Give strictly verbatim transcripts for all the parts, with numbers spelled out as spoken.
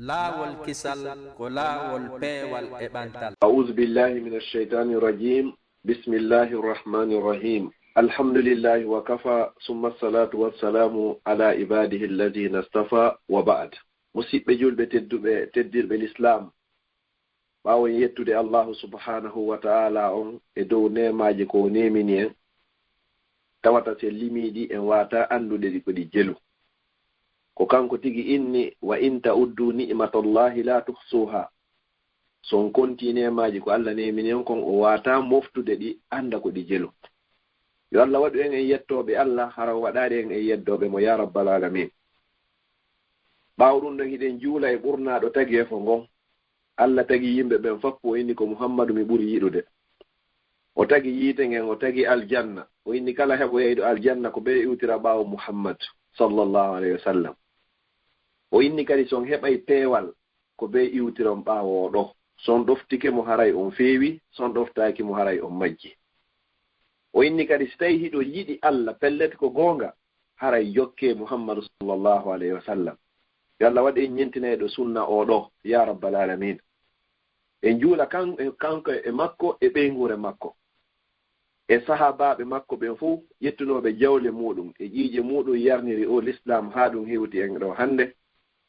Laawol kisal ko laawol peewal e ɓantal. أعوذ بالله من الشيطان الرجيم. بسم الله الرحمن الرحيم. الحمد لله وكفى، ثم الصلاة والسلام على عباده الذين اصطفى، وبعد. Musiɓɓe julɓe tedduɓe, teddirɓe Lislaam, ɓaawo en yettude Allahu subhanahu wa ta'ala on e dow neemaaji ko o neemini en, tawata si en limii ɗi en waawataa anndude ɗi ko ɗi jelu. Ko kanko tigi inni: "Wa in ta'uddu ni'matallahi la tuhsuha." So on kontii neemaaji ko Allah neemini on kon, o waawataa moftude ɗi, annda ko ɗi jelu. Yo Allah waɗu en en yettooɓe Allah, hara o waɗaali en en yeddooɓe mo, yaa rabbal aalamiin. Ɓaawo ɗum ɗon, hiɗen juula e ɓurnaaɗo tageefo ngon. Allah tagi yimɓe ɓen fop, o inni ko Muhammadu mi ɓuri yiɗude. O tagi yiite ngen, o tagi aljanna. O inni kala heɓoyayɗo aljanna ko ɓe iwtira ɓaawo Muhammad, sallallahu alayhi wa sallam. O inni kadi si on heɓay peewal, ko ɓe iwtiron ɓaawo o ɗo. Si on ɗoftike mo, haray on feewi, si on ɗoftaaki mo, haray on majji. O inni kadi si tawii hiɗon yiɗi Allah, pellet ko goonga, haray jokkee Muhammadu sallallahu alayhi wa sallam. Yo Allah waɗ en ñentinayɗo sunna o ɗo, yaa rabbal aalamiin. En juula kan-, kanko e makko e ɓeynguure makko, e sahaabaaɓe makko ɓen fow, yettunooɓe jawle muuɗum e ƴiiƴe muuɗum yarniri o Lislaam haa ɗum hewti en ɗo hannde.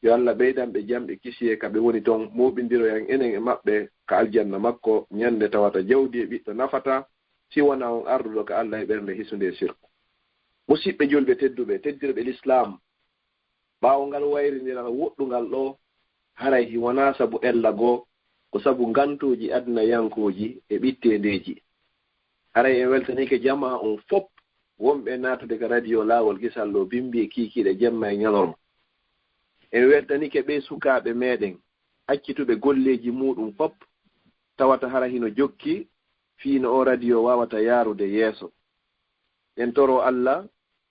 Yo Allah ɓeydan ɓe jam e kisiyee ka ɓe woni ton, mooɓindiroyan enen e maɓɓe ka aljanna makko, ñande tawata jawdi e ɓiɗɗo nafataa, si wonaa on arduɗo ka Allah e ɓernde hisunde e sirku. Musiɓɓe julɓe tedduɓe, teddirɓe Lislaam, ɓaawo ngal wayrindiral woɗɗungal ɗo, haray hi wonaa sabu ella goo, ko sabu ngantooji adunayankooji e ɓitteendeeji. Haray en weltanike jamaa on fop, wonɓe naatude ka radio Laawol Kisal ɗo bimbi e kiikiiɗe jemma e ñalorma. En weltanike ɓee sukaaɓe meɗen, accituɓe golleeji muuɗum fop, tawata hara hino jokki, fii no o radio waawata yaarude yeeso. En toroo Allah,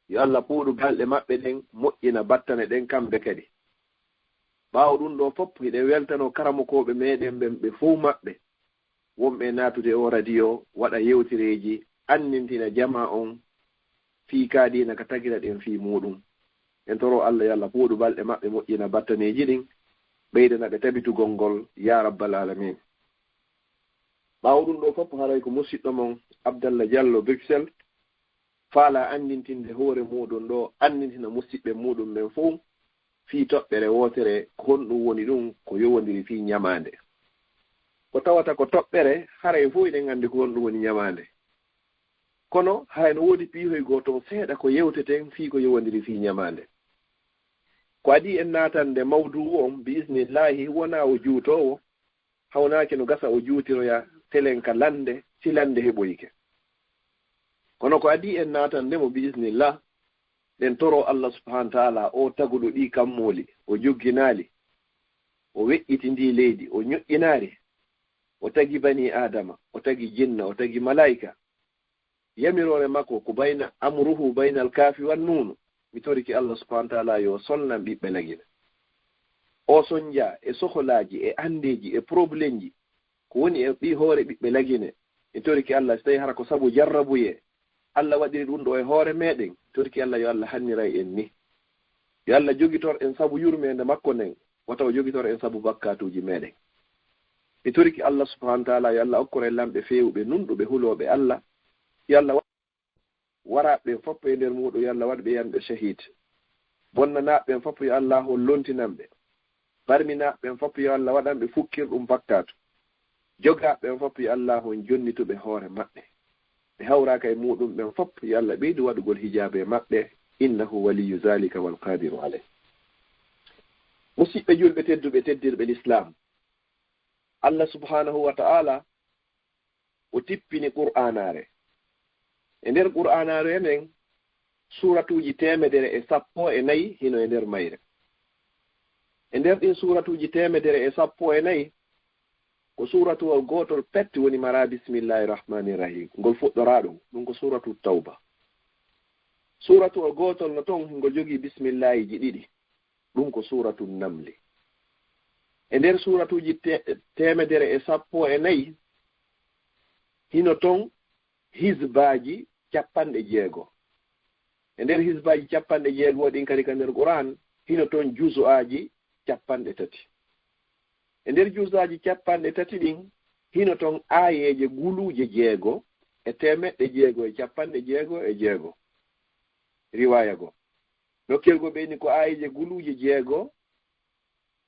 yo Allah ɓuuɗu balɗe maɓɓe ɗen, moƴƴina battane ɗen kamɓe kadi. Ɓaawo ɗum ɗoo fop, hiɗen weltanoo karamokooɓe meɗen ɓen ɓe fow maɓɓe, wonɓe e naatude o radio, waɗa yewtereeji, anndintina jamaa on fii kaa diina ka tagira ɗen fii muuɗum. En toroo Allah yo Allah ɓuuɗu balɗe maɓɓe, moƴƴina battaneeji ɗin, ɓeydana ɓe tabitugol ngol, yaa rabbal aalamiin. Ɓaawo ɗum ɗoo fop, haray ko musiɗɗo mon Abdallah Diallo Bruxelles, faalaa anndintinde hoore muuɗum ɗoo, anndintina musiɓɓe muuɗum ɓen fow fii toɓɓere wootere, ko honɗum woni ɗum, ko yowondiri fii ñamaande. Ko tawata ko toɓɓere, haray fow hiɗen anndi ko honɗum woni ñamaande. Kono haray no woodi piihoy goo ton seeɗa ko yewteten fii ko yowondiri fii ñamaande. Ko adii en naatande mawduu on, bi isnillaahi, wonaa o juutoowo, hawnaaki no gasa o juutiroya telen ka lannde, si lannde heɓoyike. Kono ko adii en naatande mo, bi isnillah, ɗen toroo Allah subhanahu wa ta'ala, o taguɗo ɗii kammuuli, o jogginaali, o weƴƴiti ndii leydi, o ñoƴƴinaari, o tagi banii Aadama, o tagi jinna, o tagi malaa'ika. Yamiroore makko ko bayna amruhu baynal kaafi wan nuunu. Mi torike Allah subhanahu wa ta'ala yo solnan ɓiɓɓe Lagine. O sonja e soholaaji, e anndeeji, e problemji ko woni e ɓi hoore ɓiɓɓe Lagine. Mi torike Allah, si tawi hara ko sabu jarrabuyee Allah waɗiri ɗum ɗo e hoore meɗen, mi torike Allah yo Allah hanniray en ni. Yo Allah jogitor en sabu yurmeende makko nden, wata o jogitor en sabu bakkaatuuji meɗen. Mi torike Allah subhanahu wa ta'ala yo Allah okkor en lamɓe feewuɓe, nunɗuɓe, hulooɓe Allah. Yo Allah wa-, waraaɓe ɓen fop e nder muuɗum, yo Allah waɗ ɓe yanɓe shahid. Bonnanaaɓe ɓen fop, yo Allah on lontinan ɓe. Barminaaɓe ɓen fop, yo Allah waɗan ɓe fukkirɗum bakkaatu. Jogaaɓe ɓen fop, yo Allah on jonnitu ɓe hoore maɓɓe. Ɓe hawraaka e muuɗum ɓen fop, yo Allah ɓeydu waɗugol hijaabe e maɓɓe. Innahu waliyyu zalika wal qadiru alayh. Musiɓɓe julɓe tedduɓe, teddirɓe Lislaam, Allah subhanahu wa ta'ala o tippini Qur'aanaare. E nder Qur'aanaare nden, suuratuuji teemedere e sappo e nayi hino e nder mayre. E nder ɗin suuratuuji teemedere e sappo e nayi, ko suuratuwol gootol pet woni mara bismillahi rahmani rahim. Ngol fuɗɗoraa ɗum, ɗum ko suuratu Tawba. Suuratuwol gootol no ton, ngol jogii bismillahi ji ɗiɗi. Ɗum ko suuratu Namli. E nder suuratuuji te-, teemedere e sappo e nayi, hino ton hizbaaji capanɗe jeego. E nder hizbaaji capanɗe jeego ɗin kadi ka nder Qur'an, hino ton juzu'aaji capanɗe tati. E nder juzaaji capanɗe tati ɗin, hino ton aayeeje guluuje jeego e teemeɗɗe jeego e capanɗe jeego e jeego. Riwaaya goo. Nokkel goo ɓe inni ko aayeeje guluuje jeego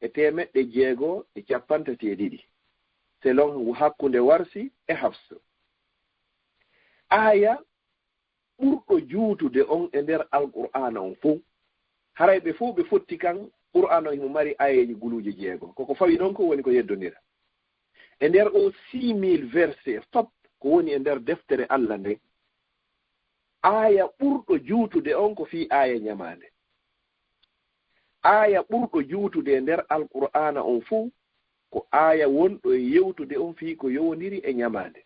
e teemeɗɗe jeego e capanɗe tati e ɗiɗi. Selon hakkunde Warsi e Hafs. Aaya ɓurɗo juutude on e nder Alqur'aana on fow. Haray ɓe fow ɓe fotti kan, Qur'aana on himo mari aayeeje guluuje jeego. Koko fawi ɗon ko woni ko yeddondira. E nder o six mille verset fop ko woni e nder deftere Alla nden, aaya ɓurɗo juutude on ko fii aaya ɲamaande. Aaya ɓurɗo juutude e nder Alqur'aana on fow ko aaya wonɗo e yewtude on fii ko yowondiri e ɲamaande.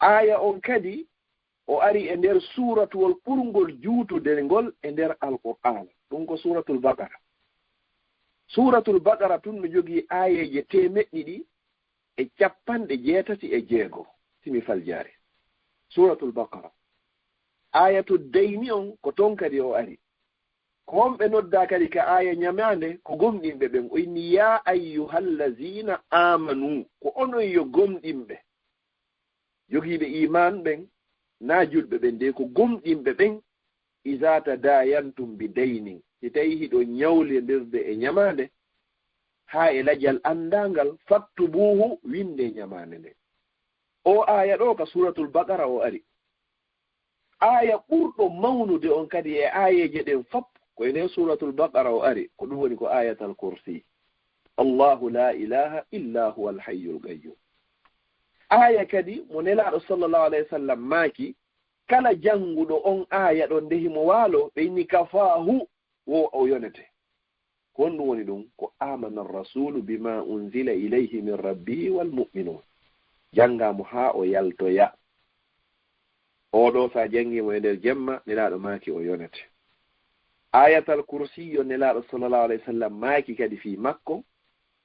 Aaya on kadi o ari e nder suuratuwol ɓurngol juutude ngol e nder Alqur'aana. Ɗun ko Suuratul Baqara. Suuratul Baqara tun no jogii aayeeje teemeɗɗe ɗiɗi e capanɗe jeetati e jeego, si mi faljaali. Suuratul Baqara. Aayatu dayni on ko ton kadi o ari. Ko honɓe noddaa kadi ka aaya ɲamaande? Ko gomɗinɓe ɓen. O inni, "Yaa ayyuhallaziina aamanuu," ko onon yo gomɗinɓe. Jogiiɓe iimaan ɓen, naa julɓe ɓen de, ko gomɗinɓe ɓen, "izaa tadaayantum bi daynin," si tawii hiɗon ɲawlindirde e ɲamaande, haa e lajal anndaangal, "faktubuuhu," winndee ɲamaande nden. Oo aaya ɗoo ka Suuratul Baqara o ari. Aaya ɓurɗo mawnude on kadi e aayeeje ɗen fop, ko e nder Suuratul Baqara o ari, ko ɗun woni ko Aayatal Kursi. "Allaahu laa ilaaha illaa huwal hayyul qayyuum." Aaya kadi mo Nelaaɗo sallallaahu alayhi wa sallam maaki, kala jannguɗo on aaya ɗon nde himo waaloo, ɓe inni, "Kafaahu," wo o yonete. Ko honɗun woni ɗun? Ko, "Aamana rasuulu bimaa unzila ilayhi min rabbihi wal mu'minuun." Janngaa mo haa o yaltoya. Oo ɗoo, si a janngii mo e nder jemma, Nelaaɗo maaki o yonete. Aayatal Kursi yo Nelaaɗo sallallaahu alayhi wa sallam maaki kadi fii makko,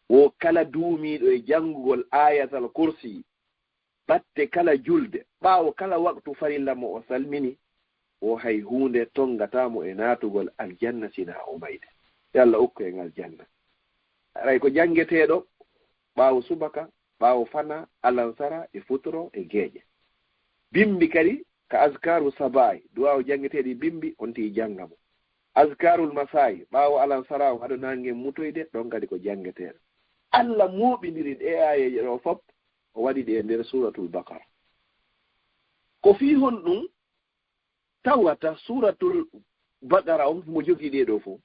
wo kala duumiiɗo e janngugol Aayatal Kursi, batte kala julde, ɓaawo kala waqtu farilla mo o salmini, wo hay huunde tonngataa mo e naatugol aljanna si hinaa o mayde. Yo Alla okku en aljanna. Haray ko janngeteeɗo ɓaawo subaka, ɓaawo fanaa, alansara, e futuro, e geeƴe. Bimbi kadi ka azkaaru sabaahi, duwaawu janngeteeɗi bimbi, on tigi jannga mo. Azkaarul masaa'i, ɓaawo alansara, o haɗo naange mutoyde, ɗon kadi ko janngeteeɗo. Alla mooɓindiri ɗee aayeeje ɗoo fop, o waɗi ɗe e nder Suuratul Baqara. Ko fii honɗun tawata Suuratul Baqara on himo jogii ɗee ɗoo fow?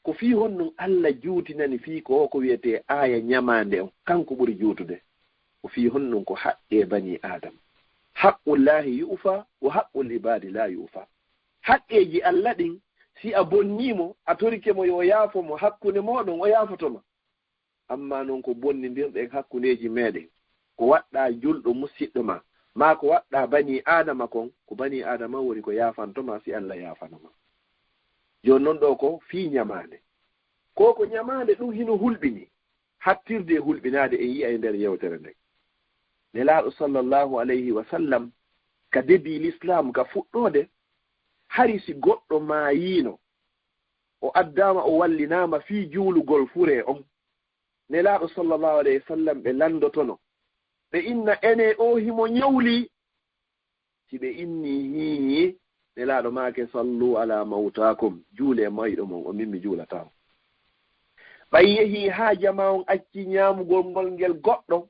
Ko fii honɗun Alla juutinani fii ko, ko wi'etee aaya ɲamaande on, kanko ɓuri juutude? Ko fii honɗun ko haqqee banii Aadama. Haqqullaahi yu'faa, wa haqqul ibaadi laa yu'faa. Haqqeeji Alla ɗin, si a bonnii mo, a torike mo yo o yaafo mo, hakkunde mooɗon o yaafoto ma. Ammaa non ko bonnindirɗen hakkundeeji meeɗen, ko waɗɗaa julɗo musiɗɗo maa, maa ko waɗɗaa banii Aadama kon, ko banii Aadama woni ko yaafanto maa si Alla yaafano maa. Jooni non ɗoo ko fii ɲamaande. Ko ko ɲamaande ɗun hino hulɓini, hattirde e hulɓinaade en yi'a e nder yewtere nden. Nelaaɗo sallallaahu alayhi wa sallam ka début l'islam ka fuɗɗoode, hari si goɗɗo maayiino, o addaama o wallinaama fii juulugol furee on, Nelaaɗo sallallaahu alayhi wa sallam ɓe lanndotono. Ɓe inna, "Enee, oo himo ɲawlii?" Si ɓe innii, "Hiiyi," Nelaaɗo maaki, "Sallu alaa mawtaakum, juulee mayɗo mon, o min mi juulataa mo." Ɓay yehii haa jamaa on acci ɲaamugol ngol ngel goɗɗo,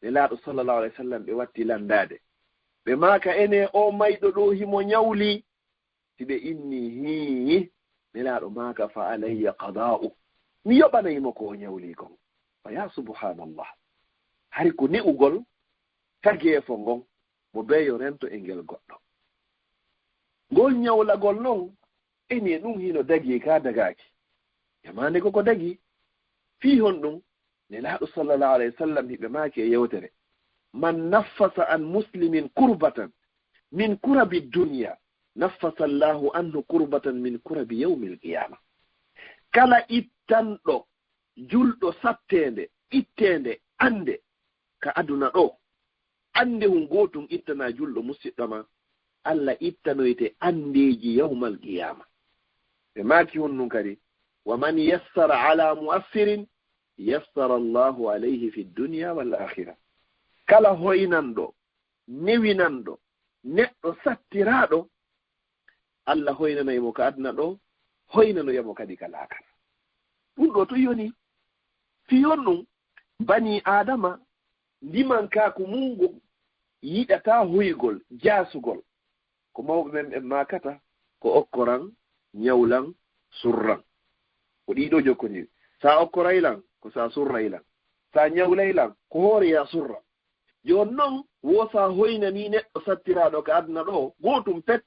Nelaaɗo sallallaahu alayhi wa sallam ɓe watti lanndaade. Ɓe maaka, "Enee, oo mayɗo ɗoo himo ɲawlii?" Si ɓe innii, "Hiiyi," Nelaaɗo maaka, "Fa alayya qadaa'u. Mi yoɓanay mo ko o ɲawlii kon." Fa yaa subhaanallah. Hari ko ne'ugol tageefo ngon, mo beyo rento e ngel goɗɗo. Ngol ɲawlagol non, enee ɗun hino dagii kaa dagaaki? Ɲamaande ko ko dagii. Fii honɗun? Nelaaɗo sallallaahu alayhi wa sallam hiɓe maaki e yewtere, "Man naffasa an muslimin kurbatan min kurabi dunya, naffasa Allahu anhu kurbatan min kurabi yawmil qiyaama." Kala ittanɗo julɗo satteende, itteende, annde ka aduna ɗoo, annde hun gootun ittanaa julɗo musiɗɗo maa, Alla ittanoyte anndeeji yawmal qiyaama. Ɓe maaki honɗun kadi, "Wa man yassara ala mu'assirin, yassara Allahu alayhi fi dunya wal akhirah. Kala hoynanɗo, newinanɗo, neɗɗo sattiraaɗo, Allah hoynanay mo ka aduna ɗo, hoynanoya mo kadi ka laakara. Ɗum ɗo to yoni, fi yon ɗum, bani Aadama, ndimankaaku mum ngun yiɗataa hoygol, jaasugol. Ko mawɓe men ɓen maakata, ko okkoran, ñawlan, surran. Ko ɗii ɗoo jokkondiri. Sa okkoray lan, ko sa surray lan. Sa ñawlay lan, ko hoore ya surra. Jooni non, wo sa hoynanii neɗɗo sattiraaɗo ka aduna ɗo, gootum pet,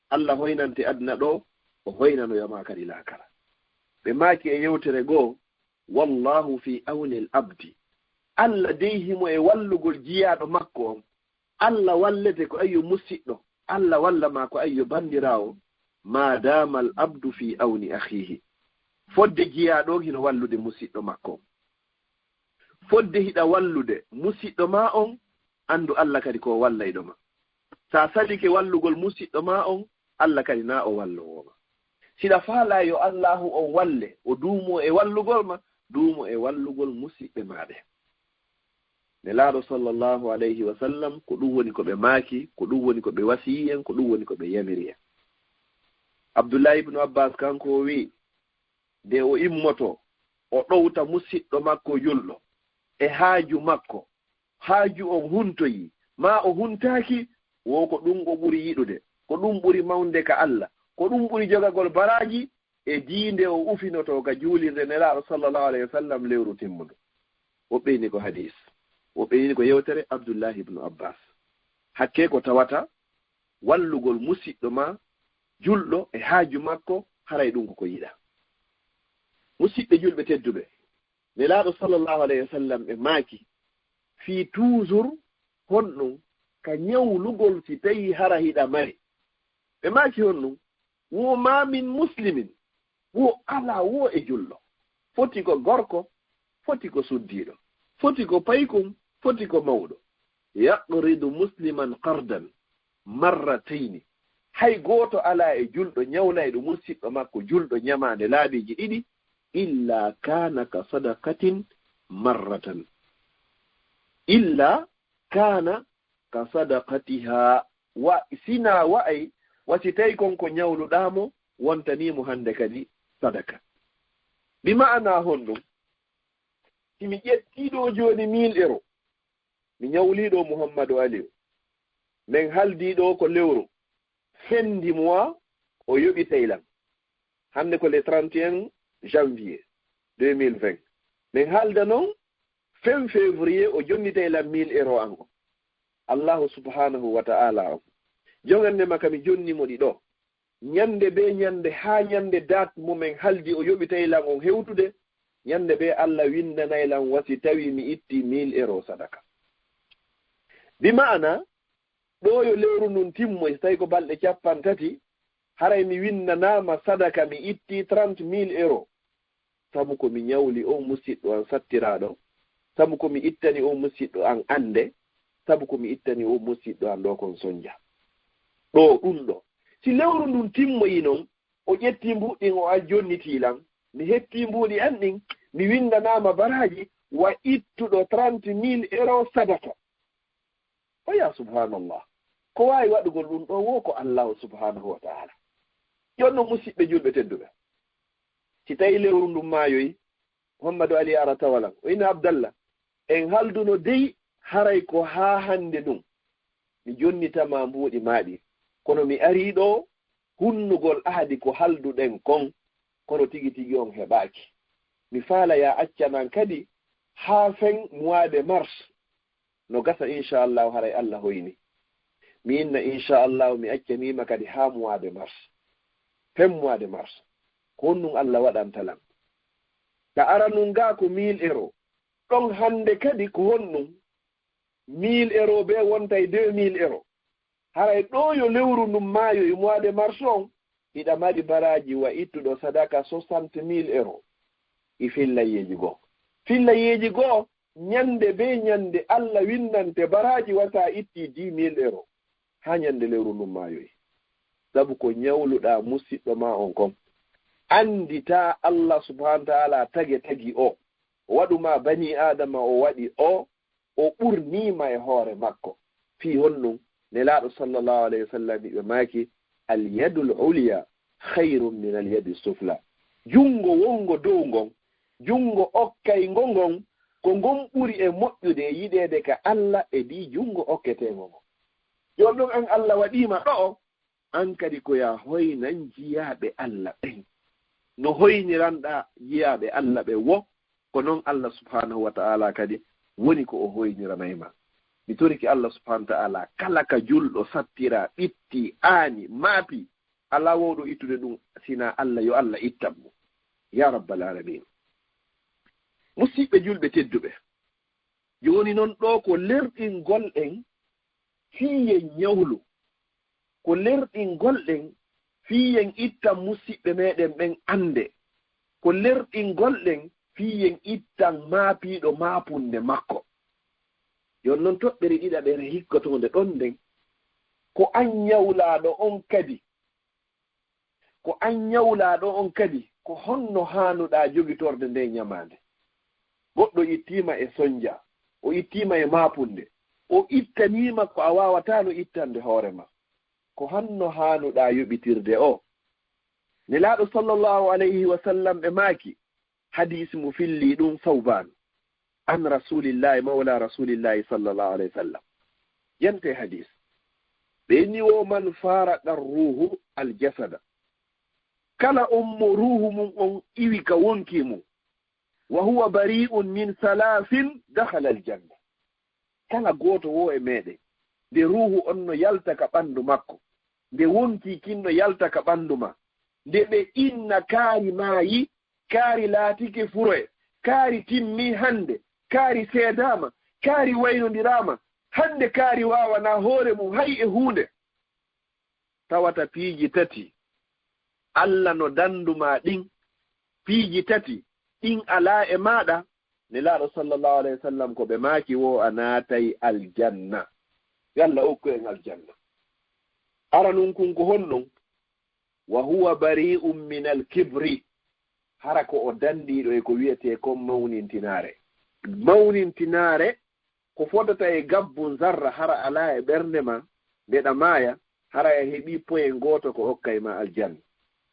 Allah hoynante aduna ɗo, o hoynanoya ma kadi laakara. Ɓe maaki e yewtere goo, wallahu fi awni al abdi. Allah dey himo e wallugol jiyaaɗo makko on. Allah wallete ko ayyo musiɗɗo. Allah walla ma ko ayyo bandiraawo. Ma dama al abdu fi awni akhihi. Fodde jiyaaɗo on hino wallude musiɗɗo makko on. Fodde hiɗa wallude musiɗɗo ma on, andu Allah kadi ko o wallayɗo ma. Sa salike wallugol musiɗɗo ma on, Allah kadi na o wallowo ma. Siɗa faala yo Allahu on walle, o duumo e wallugol ma, duumo e wallugol musiɓɓe ma ɓe. Nelaaɗo sallallahu alayhi wa sallam, ko ɗum woni ko ɓe maaki, ko ɗum woni ko ɓe wasiyi en, ko ɗum woni ko ɓe yamiri en. Abdullahi ibnu Abbas kanko o wi'i, nde o immoto, o ɗowta musiɗɗo makko julɗo e haaju makko, haaju on huntoyi, maa o huntaaki, wo ko ɗum o ɓuri yiɗude, ko ɗum ɓuri mawnde ka Allah, ko ɗum ɓuri jogagol baraaji e diinde o ufinotoo ka juulirde Nelaaɗo sallallahu alayhi wa sallam lewru timmundu. Woɓɓe ini ko hadiis, woɓɓe ini ko yewtere Abdullahi ibnu Abbas. Hakkee ko tawata wallugol musiɗɗo ma julɗo e haaju makko, haray ɗum ko ko yiɗa. Musiɓɓe julɓe tedduɓe, Nelaaɗo sallallahu alayhi wa sallam ɓe maaki, fii toujours honɗum ka ñawlugol si tawii hara hiɗa mari. Ɓe maaki honɗum? Wo ma min muslimin, wo alaa wo e julɗo. Foti ko gorko, foti ko suddiiɗo, foti ko paykun, foti ko mawɗo. Yaqridu musliman qardan marratayni. Hay gooto alaa e julɗo ñawlayɗo musiɗɗo makko julɗo ñamaande laabiiji ɗiɗi, illa kana ka sadaqatin marratan. Illa kana ka sadaqatiha. Wa, sina wa'ay, wa si tawi kon ko ñawluɗaa mo, wontanii mo hannde kadi sadaka. Bi ma'ana honɗum? Si mi ƴettii ɗoo jooni mille euro, mi ñawlii ɗoo Muhammadu Aliyu. Men haldii ɗoo ko lewru, fin du mois, o yoɓitay lan. Hannde ko le trente et un janvier deux mille vingt. Men halda non, fin février, o jonnitay lan mille euro an on. Allahu subhanahu wa ta'ala on. Jongannde ma ka mi jonni mo ɗi ɗoo. Ñande bee ñande, haa ñande date mo men haldi o yoɓitay lan on hewtude, ñande bee Allah winndanay lan wa si tawi mi itti mille euro sadaka. Bi ma'ana, ɗoo yo lewru ndun timmoy, si tawi ko balɗe cappanɗe tati, haray mi winndanaama sadaka, mi itti trente mille euro. Sabu ko mi ñawli on musiɗɗo an sattiraaɗo, sabu ko mi ittani on musiɗɗo an annde, sabu ko mi ittani on musiɗɗo an ɗoo kon sonja. Ɗoo ɗum ɗoo. Si lewru ndun timmoyi non, o ƴetti mbuuɗi ɗin o a jonnitii lan, mi hettii mbuuɗi an ɗin, mi winndanaama baraaji wa ittuɗo trente mille euro sadaka. O ya subhanallah. Ko waawi waɗugol ɗum ɗoo wo ko Allahu subhanahu wa ta'ala. Jooni non musiɓɓe julɓe tedduɓe. Si tawi lewru ndun maayoyi, Muhammadu Ali ara tawa lan. O ina Abdallah. En halduno dey haray ko haa hannde ɗum. Mi jonnitama mbuuɗi maa ɗi. Kono mi arii ɗoo hunnugol ahadi ko halduɗen kon. Kono tigi tigi on heɓaaki. Mi faala ya accanan kadi haa fin mois de mars. No gasa inchallahu haray Allah hoyni. Mi inna inchallahu mi accaniima kadi haa mois de mars. Fin mois de mars. Ko honɗum Allah waɗanta lan? Ka aranun ga ko mille euro. Ɗon hannde kadi ko honɗum? Mille euro bee wontay deux mille euro. Haray ɗoo yo lewru ndun maayoyi mois de mars on, hiɗa mari baraaji wa ittuɗo sadaka soixante mille euro. E fillayeeji goo. Fillayeeji goo, ñande bee ñande Allah winndante baraaji wa sa itti dix mille euro. Haa ñande lewru ndun maayoyi. Sabu ko ñawluɗaa musiɗɗo maa on kon. Annditaa Allah subhanahu wa ta'ala tagi tagi o. o waɗu ma bani Aadama o waɗi o, o ɓurniima e hoore makko. Fii honɗun? Nelaaɗo sallallahu alayhi wa sallam ɓe maaki, "Al yadul ulya khayrun min al yadi sufla." Junngo wonngo dow ngon, junngo okkayngo ngon, ko ngon ɓuri e moƴƴude e yiɗeede ka Alla e ndii junngo okketeengo ngon. Jooni ɗun an Alla waɗii ma ɗo'o, an kadi ko yaa hoynan jiyaaɓe Alla ɓen. No hoyniranɗaa jiyaaɓe Alla ɓen wo, ko non Alla subhanahu wa ta'ala kadi woni ko o hoyniranay ma. Mi torike Alla subhanahu wa ta'ala kala ka julɗo sattiraa, ɓittii, aani, maapii, alaa wowɗo ittude ɗun sinaa Alla, yo Alla ittan mo. Ya rabbal alamin. Musiɓɓe julɓe tedduɓe, jooni non ɗoo ko lerɗingol en fii en ñawlu, ko lerɗingol ɗen fii en ittan musiɓɓe meɗen ɓen annde, ko lerɗingol ɗen fii en ittan maapiiɗo maapunde makko. Jooni non toɓɓere ɗiɗaɓere hikkotoonde ɗon nden, ko an ñawlaaɗo on kadi, ko an ñawlaaɗo on kadi, ko honno haanuɗaa jogitorde nde ñamaande? Goɗɗo ittiima e sonja, o ittiima e maapunde, o ittaniima ko a waawataano ittande hoore ma. Ko honno haanuɗaa yoɓitirde o? Nelaaɗo sallallahu alayhi wa sallam ɓe maaki, hadiis mo fillii ɗun Sawbaan, an Rasulillahi, mawla Rasulillahi sallallahu alayhi wa sallam. Jante hadiis. Ɓe inni wo, "Man faaraqa ruuhu al jasada." Kala on mo ruuhu mun on iwi ka wonkii mun. "Wa huwa bari'un min salaasin dakhala al janna." Kala gooto wo e meɗen, nde ruuhu on no yalta ka ɓandu makko, nde wonkii kin no yalta ka ɓandu ma, nde ɓe inna kaari maayi, kaari laatike furoye, kaari timmi hande, kaari seedaama, kaari waynondiraama, hande kaari waawanaa hoore mun hay e huunde. Tawata piiji tati, Alla no dandu ma ɗin, piiji tati, ɗin alaa e maaɗa, Nelaaɗo sallallahu alayhi wa sallam ko ɓe maaki wo a naatay aljanna. Yo Alla okku en aljanna. Aranun kun ko honɗun? "Wa huwa bari'un min al kibri." Hara ko o dandiiɗo e ko wi'etee kon mawnintinaare. Mawnintinaare ko fotata e gabbun zarra, hara alaa e ɓernde ma, nde ɗa maaya, hara a heɓii poyen gooto ko okkay ma aljanna.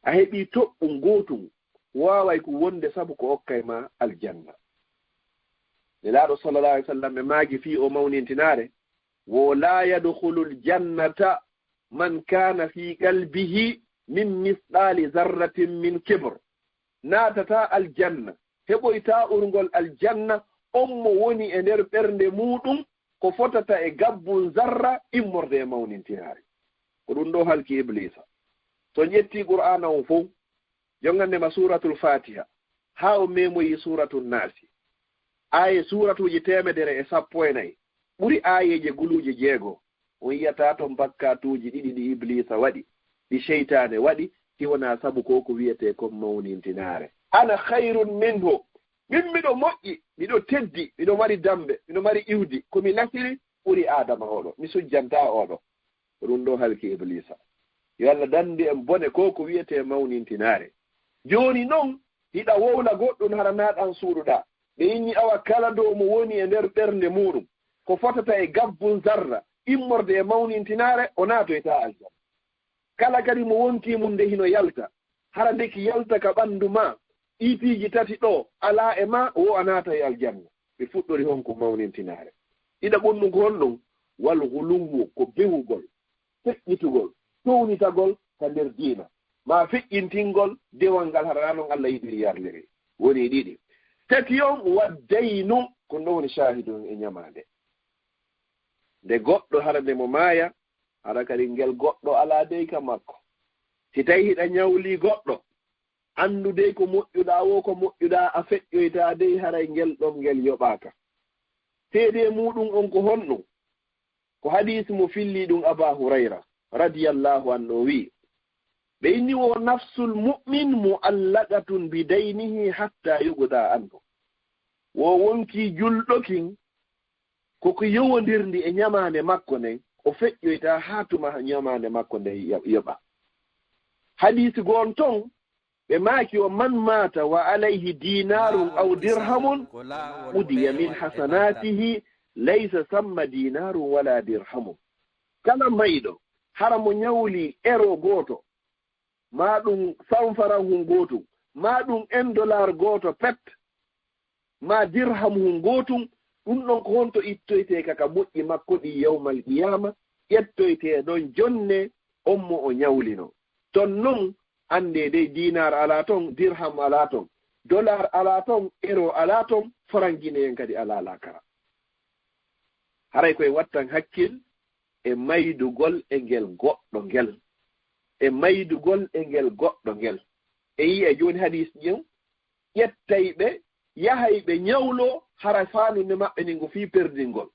A heɓii toɓɓun gootun, waaway ko wonde sabu ko okkay ma aljanna. Nelaaɗo sallallahu alayhi wa sallam ɓe maaki fii o mawnintinaare, wo, "La yadkhulul jannata man kana fi qalbihi min misqali zarratin min kibr." Naatataa aljanna, heɓoytaa urngol aljanna, on mo woni e nder ɓernde muuɗum ko fotata e gabbun zarra immorde e mawnintinaare. Ko ɗum ɗoo halki Ibliisa. So on ƴettii Qur'aana on fow, jongannde ma Suuratul Faatiha, haa o meemoyi Suuratu Naasi. Aaye suuratuuji teemedere e sappo e nayi, ɓuri aayeeje guluuje jeego. On yi'ataa ton bakkaatuuji ɗiɗi ɗi Ibliisa waɗi, ɗi seytaane waɗi, si wonaa sabu ko ko wi'etee kon mawnintinaare. "Ana khayrun minhu." Min miɗo moƴƴi, miɗo teddi, miɗo mari dambe, miɗo mari iwdi. Ko mi nasiri ɓuri Aadama oɗo. Mi sujjantaa oɗo. Ko ɗum ɗoo halki Ibliisa. Yo Alla dandu en bone ko ko wi'etee mawnintinaare. Jooni non, hiɗa wowla goɗɗum hara naa ɗan suuɗuɗaa. Ɓe inni awa kala dow mo woni e nder ɓernde muuɗum ko fotata e gabbun zarra immorde e mawnintinaare, o naatoytaa aljanna. Kala kadi mo wonkii mum nde hino yalta, hara nde ki yalta ka ɓanndu maa, ɗii piiji tati ɗoo alaa e maa, wo a naatay aljanna. Ɓe fuɗɗori honko mawnintinaare. Ɗiɗaɓun ɗum ko honɗum? Wal guluwu, ko bewugol, feƴƴitugol, townitagol ka nder diina. Maa feƴƴintingol dewal ngal hara non Alla yiɗiri yarliri. Woni ɗiɗi. Tati on, waddaynu, ko ɗum woni shaahidu e ñamaande. Nde goɗɗo hara nde mo maaya, hara kadi ngel goɗɗo alaa dey ka makko. Si tawi hiɗa ñawli goɗɗo, anndu dey ko moƴƴuɗaa wo ko moƴƴuɗaa, a feƴƴoytaa dey haray ngel ɗon ngel yoɓaaka. Seedee muuɗum on ko honɗum? Ko hadiisi mo fillii ɗum Abaa Hurayra, radiyallahu anhu, o wi'i, ɓe inni wo, "Nafsul mu'min mu'allaqatun bi daynihi hatta yuqda anhu." Wo wonkii julɗo kin, ko ko yowondirndi e ñamaande makko nden, o feƴƴoytaa haa tuma ñamaande makko nden yo-, yoɓa. Hadiisi goon ton, Ɓe maaki, ومن مات وعليه دينار أو درهم قضي من حسناته ليس ثم دينار ولا درهم. Kala mayɗo, hara mo ñawli ero gooto, maa ɗum sanfaran hun gootum, maa ɗum en dollar gooto pet, maa dirham hun gootum, ɗum ɗon ko honto ittoytee ka ka moƴƴi makko ɗi yawmal qiyaama, ƴettoytee ɗon jonne on mo o ñawlino. Ton non, anndee dey dinar alaa ton, dirham alaa ton, dollar alaa ton, euro alaa ton, farangineen kadi alaa laakara. Haray koye wattan hakkil e maydugol e ngel goɗɗo ngel, e maydugol e ngel goɗɗo ngel. E yi'e jooni hadiis ɗin, ƴettay ɓe, yahay ɓe ñawlo, hara faanunde maɓɓe nin ko fii perdingol.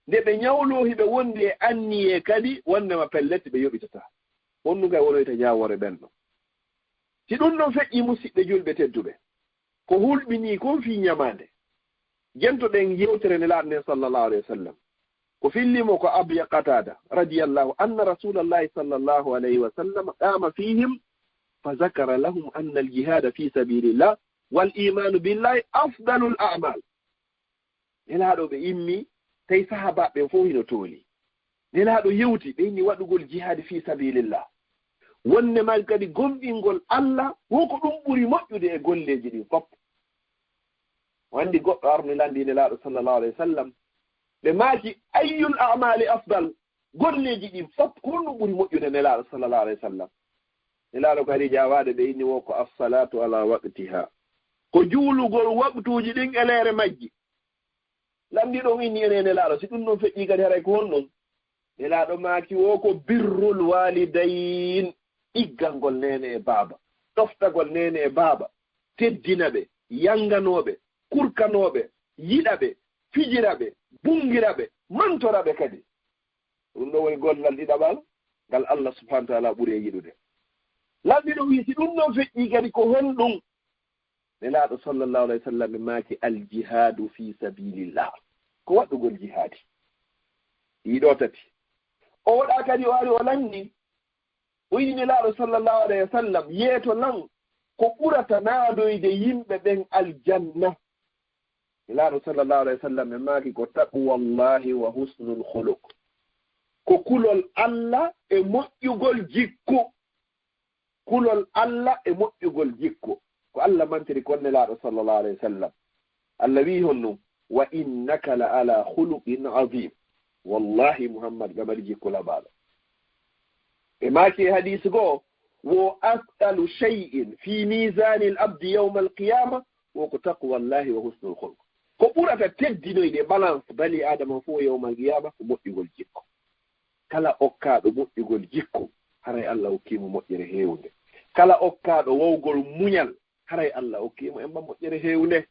Nde ɓe ñawlo, hiɓe wondi e anniyee kadi wondema pellet ɓe yoɓitataa. Honɗum kay wonoyta ñaawoore ɓen ɗon? Si ɗum ɗon feƴƴii, musiɓɓe julɓe tedduɓe, ko hulɓinii kon fii ñamaande. Jentoɗen yewtere Nelaaɗo nden, sallallahu alayhi wa sallam. Ko filli mo ko Abu Qatada, radiyallahu, أن رسول الله صلى الله عليه وسلم قام فيهم فذكر لهم أن الجهاد في سبيل الله والإيمان بالله أفضل الأعمال. Nelaaɗo ɓe immi, tawi sahaabaaɓe ɓen fof hino tooli. Nelaaɗo yewti, ɓe inni waɗugol jihaadi fii sabilillah. Wonde maa kadi gomɗingol Allah, wo ko ɗum ɓuri moƴƴude e golleeji ɗin fof. O anndi goɗɗo arno lanndii Nelaaɗo sallallahu alayhi wa sallam. Ɓe maaki, "Ayyul a'maali afdal?" Golleeji ɗin fof, ko honɗum ɓuri moƴƴude Nelaaɗo sallallahu alayhi wa sallam? Nelaaɗo kadi jaawaade ɓe inni wo ko as-salaatu ala waqtiha. Ko juulugol waqtuuji ɗin e leere majji. Lanndii ɗon inni ene Nelaaɗo, si ɗum ɗon feƴƴii kadi haray ko honɗum? Nelaaɗo maaki wo ko birrul waalidayn, ɗiggangol neene e baaba, ɗoftagol neene e baaba, teddina ɓe, yanganoo ɓe, kurkanoo ɓe, yiɗa ɓe, fijira ɓe, bunngira ɓe, mantora ɓe kadi. Ɗum ɗo woni gollal ɗiɗaɓal ngal Allah subhanahu wa taala ɓuri e yiɗude. Lanndii ɗo wii, si ɗum ɗon feƴƴii kadi ko honɗum? Nelaaɗo sallallahu alayhi wa sallam ɓe maaki, "Al jihaadu fi sabilillah." Ko waɗugol jihaadi. Ɗii ɗo tati. O waɗa kadi o ari o lanndi. O inni Nelaaɗo sallallahu alayhi wa sallam, "Yeeto lan ko ɓurata naadoyde yimɓe ɓen aljanna?" Nelaaɗo sallallahu alayhi wa sallam ɓe maaki, "Ko taqwallahi wa husnul khuluq." Ko kulol Allah e moƴƴugol jikku. Kulol Allah e moƴƴugol jikku. Ko Allah mantiri kon Nelaaɗo sallallahu alayhi wa sallam. Allah wi'i honɗum, "Wa innaka la ala khuluqin azim." Wallahi Muhammad gamari jikku labaaɗo. Ɓe maaki e hadiis goo, "Wo asqalu shay'in fi mizanil abdi yawmal qiyama, wo ko taqwallahi wa husnul khuluq." Ko ɓurata teddinoyde balance bani Adama fof yawmal qiyama ko moƴƴugol jikku. Kala okkaaɗo moƴƴugol jikku, haray Allah okkii mo moƴƴere heewnde. Kala okkaaɗo wawgol muñal, haray Allah okkii mo emma moƴƴere heewnde.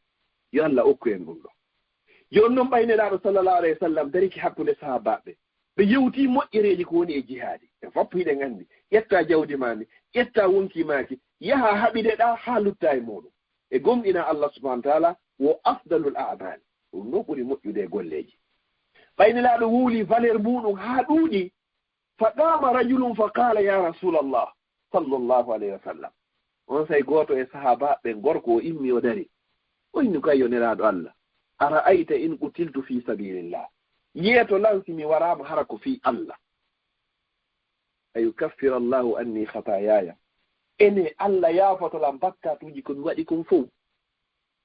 Yo Allah okku en ɗum ɗo. Jooni noon ɓay Nelaaɗo sallallahu alayhi wa sallam dariki hakkunde sahaabaaɓe. Ɓe yewtii moƴƴereeji ko woni e jihaadi. En fof hiɗen anndi. Ƴetta jawdi maa ndi, ƴetta wonkii maa ki, yaha haɓideɗaa haa lutta e muuɗum. E gomɗina Allah subhanahu wa taala wo afdalul a'maali. Ɗum ɗo ɓuri moƴƴude e golleeji. Ɓay Nelaaɗo wuuli valeur muuɗum haa ɗuuɗi, fa qaama rajulun fa qaala, "Ya Rasulallah," sallallahu alayhi wa sallam. On say gooto e sahaabaaɓe ɓen gorko o immi o dari. O inni ko, "Ayyo Nelaaɗo Allah, ara'ayta in qutiltu fi sabilillah. Yeeto lan si mi waraama hara ko fii Allah. Ayukaffira Allahu anni khataayaya. Ene Allah yaafoto lan bakkaatuuji ko mi waɗi kon fow?"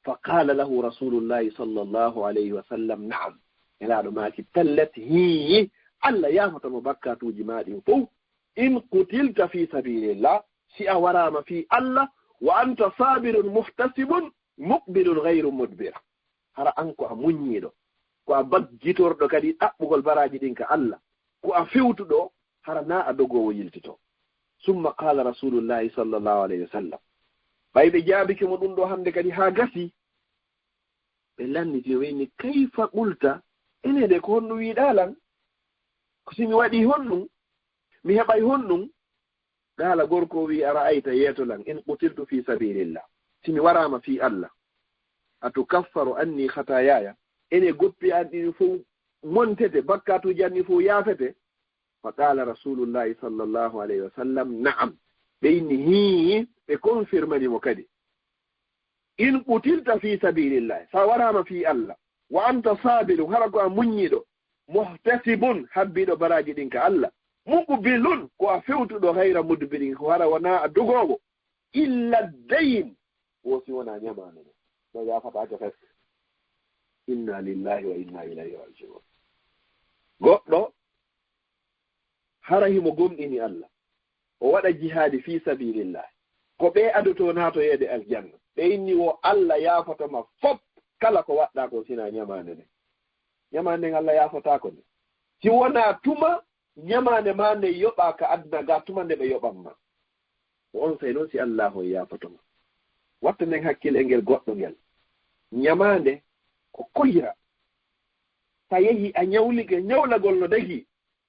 Fa qaala lahu Rasulullahi sallallahu alayhi wa sallam, "Na'am." Nelaaɗo maaki, "Pellet, hii, Allah yaafoto mo bakkaatuuji maa ɗin fow. In qutilta fi sabilillah, si a waraama fii Allah, wa anta sabirun muhtasibun muqbilun ghayru mudbir. Hara an ko a muññiiɗo, ko a baggitorɗo kadi ɗaɓɓugol baraaji ɗin ka Allah, ko a fewtuɗo, hara naa a dogoowo yiltito." Summa qaala Rasulullahi sallallahu alayhi wa sallam. Ɓay ɓe jaabike mo ɗum ɗo hannde kadi haa gasi, ɓe lanniti o weyni, "Kayfa qulta?" Ene de ko honɗum wiiɗaa lan? Ko si mi waɗii honɗum? Mi heɓay honɗum? Qaala gorko o wi'i, "Ara'ayta, yeeto lan, in qutiltu fi sabilillah, si mi waraama fii Allah, atukaffaru anni khataayaya, ene goppi an ɗin fow montete, bakkaatuuji an ɗin fow yaafete?" Fa qaala Rasulullahi sallallahu alayhi wa sallam, "Na'am." Ɓe inni hii, ɓe confirmani mo kadi. In qutilta fi sabilillahi, sa waraama fii Allah, wa anta sabirun, hara ko a muññiiɗo, muhtasibun, habbiiɗo baraaji ɗin ka Allah, muqbilun, ko a fewtuɗo, ghayra mudbirin, ko hara wonaa a dogoowo, illa dayn, wo si wonaa ñamaande nde, no yaafataake fes. Inna lillahi wa inna ilayhi rajiun. Goɗɗo hara himo gomɗini Allah, o waɗa jihaadi fii sabilillah, ko ɓe adotoo naatoyeede aljanna. Ɓe inni wo Allah yaafoto ma fop kala ko waɗɗaa ko sinaa ñamaande nden. Ñamaande nden Allah yaafotaako nde. Si wonaa tuma ñamaande maa nden yoɓaa ka aduna ga tuma nde ɓe yoɓan ma. Ko on sey non si Allaahu on yaafoto ma. Watta nden hakkil e ngel goɗɗo ngel. Ñamaande ko koyra. Sa yehi a ñawlike, ñawlagol no dagii.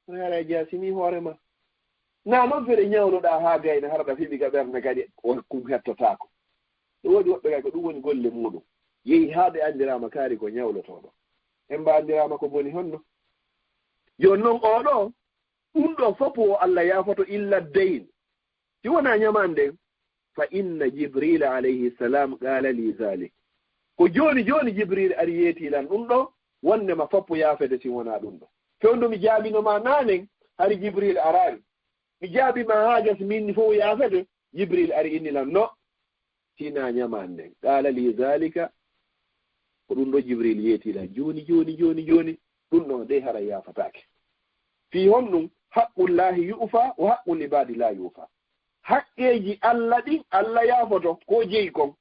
Hara a jaasini hoore ma. Na non fere ñawloɗaa haa gayna hara ɗa fiɓi ka ɓernde kadi ko kum hettotaako. Ɗo woodi woɓɓe kay ko ɗum woni golle muuɗum. Yehi haa ɓe anndiraama kaari ko ñawlotooɗo. En mba anndiraama ko boni honno. Jooni non oo ɗoo, ɗum ɗoo fof wo Allah yaafoto illa deyn. Si wonaa ñamaande nden, fa inna Jibrila alayhi salam qaala li zalik. Ko jooni jooni Jibril ari yeeti lan ɗum ɗoo, wonde ma foppo yaafede si wonaa ɗum ɗoo. Fewndo mi jaabino ma naanen, hari Jibril araani. Mi jaabi ma haa gasi min ni fof yaafede, Jibril ari inni lan no, si na ñamaande nden. Qaala li zalika, ko ɗum ɗoo Jibril yeeti lan. Jooni, jooni, jooni, jooni, ɗum ɗoo dey hara yaafataake. Fii honɗum? Haqqullahi yu'fa wa haqqul ibadi la yu'fa. Haqqeeji Allah ɗin, Allah yaafoto ko jeyi kon.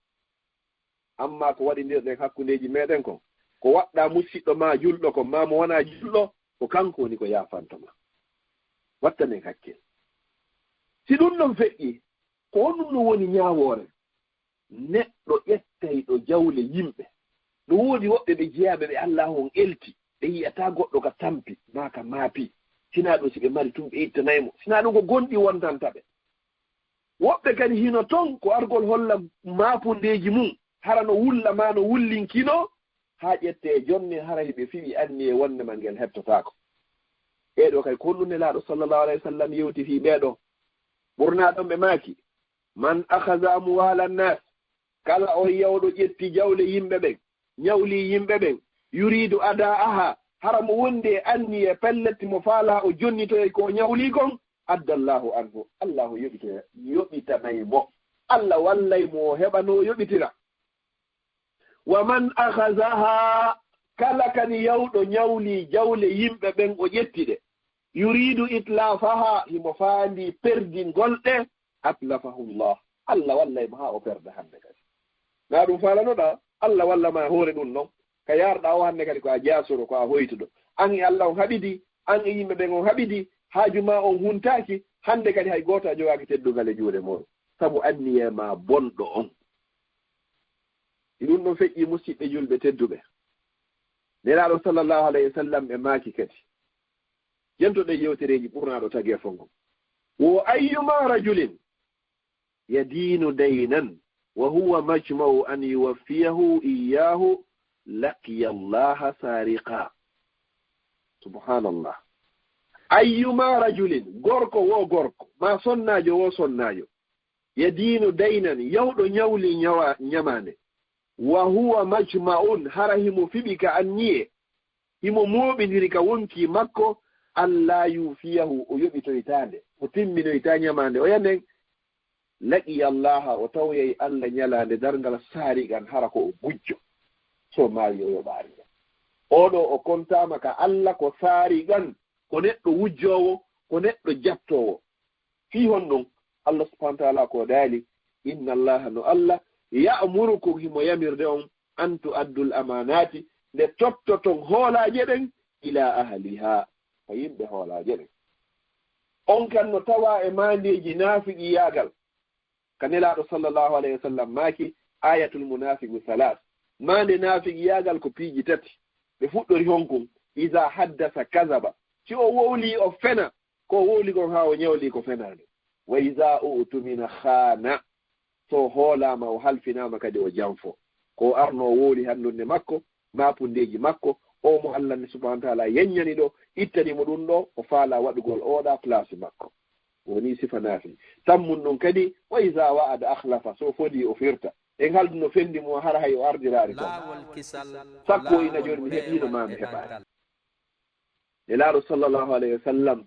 Amma ko waɗindirɗen hakkundeeji meɗen kon, ko waɗɗa musiɗɗo ma julɗo kon, ma mo wona julɗo, ko kanko woni ko yaafanto ma. Wattanen hakkil. Si ɗum ɗon feƴƴi, ko honɗum ɗum woni ñaawoore? Neɗɗo ƴettayɗo jawle yimɓe. No woodi woɓɓe ɓe jeyaaɓe ɓe Allaahu on elti, ɓe yi'ataa goɗɗo ka tampi, maa ka maapi. Sinaa ɗum si ɓe mari tun ɓe ittanay mo. Sinaa ɗum ko gonɗi wontanta ɓe. Woɓɓe kadi hino ton ko argol holla maapundeeji mum, hara no wulla maa no wullinkino, haa ƴettee jonne hara hiɓe fiɓi anniye wonde ma ngel hettotaako. Ɓee ɗoo kay ko honɗum Nelaaɗo sallallahu alayhi wa sallam yewti fii ɓee ɗoo? Ɓurnaa ɗon ɓe maaki, man akhaza amwala nas, kala on yawɗo ƴetti jawle yimɓe ɓen, ñawli yimɓe ɓen, yuridu ada'aha, hara mo wondi e anniye pellet mo faalaa o jonnitoyay ko o ñawli kon, adda Allahu anhu, Allahu yoɓitoya, yoɓitanay mo. Allah wallay mo o heɓa no o yoɓitira. Wa man akhazaha, kala kadi yawɗo ñawli jawle yimɓe ɓen o ƴetti ɗe, yuridu itlafaha, himo faandi perdingol ɗe, atlafahu Allah. Allah wallay mo haa o perda hannde kadi. Na ɗum faalanoɗaa? Allah walla ma e hoore ɗum non. Ka yaarɗaa o hannde kadi ko a jaasoro, ko a hoytuɗo. An e Allah on haɓidi, an e yimɓe ɓen on haɓidi, haaju ma on huntaaki, hannde kadi hay gooto a jogaaki teddungal e juuɗe muɗum. Sabu anniyee ma bonɗo on. Ɗum ɗon feƴƴi musiɓɓe julɓe tedduɓe. Nelaaɗo sallallahu alayhi wa sallam ɓe maaki kadi. Jento ɗen yewtereeji ɓurnaaɗo tageefo ngon. Wo ayyuma rajulin yadinu daynan wa huwa majma'u an yuwaffiyahu iyyahu laqiya Allaha sariqa. Subhanallah. Ayyuma rajulin, gorko wo gorko, ma sonnaajo wo sonnaajo, yadinu daynan, yawɗo ñawli ñawa-, ñamaande, wa huwa majma'un, hara himo fiɓi ka anniye, himo mooɓindiri ka wonkii makko, an laa yuufiyahu, o yoɓitoytaa nde, o timminoytaa ñamaande oya nden, laqiya Allaha, o tawoyay Allah ñalaande darngal saariqan, hara ko o gujjo. So maayi o yoɓaali nde. Oo ɗoo o kontaama ka Allah ko saariqan, ko neɗɗo wujjoowo, ko neɗɗo jattoowo. Fii honɗum? Allah subhanahu wa ta'ala ko daali, inna Allaha, no Allah, ya'murukum, himo yamirde on, an tu'addul amanati, nde tottoton hoolaaje ɗen, ila ahliha, ka yimɓe hoolaaje ɗen. On kan no tawaa e maandeeji naafiqiyaagal. Ka Nelaaɗo sallallahu alayhi wa sallam maaki, ayatul munafiqu salas. Maande naafiqiyaagal ko piiji tati. Ɓe fuɗɗori honkum? Iza haddasa kazaba. Si o wowlii o fena, ko o wowli kon haa o ñawli ko fenaande. Wa iza u'tumina khana. So o hoolaama o halfinaama kadi o janfo. Ko o arno o wowli hannunde makko, maapundeeji makko, o mo Allah ni subhanahu wa ta'ala yeññani ɗo, ittani mo ɗum ɗo, o faalaa waɗugol oɗa place makko. Woni sifa naafiki. Tammun ɗum kadi, wa iza wa'ada akhlafa, so fodi o firta. En halduno fendi mo hara hay o ardiraari kam. Sakko ina jooni mi heɓiino ma mi heɓaani. Nelaaɗo sallallahu alayhi wa sallam,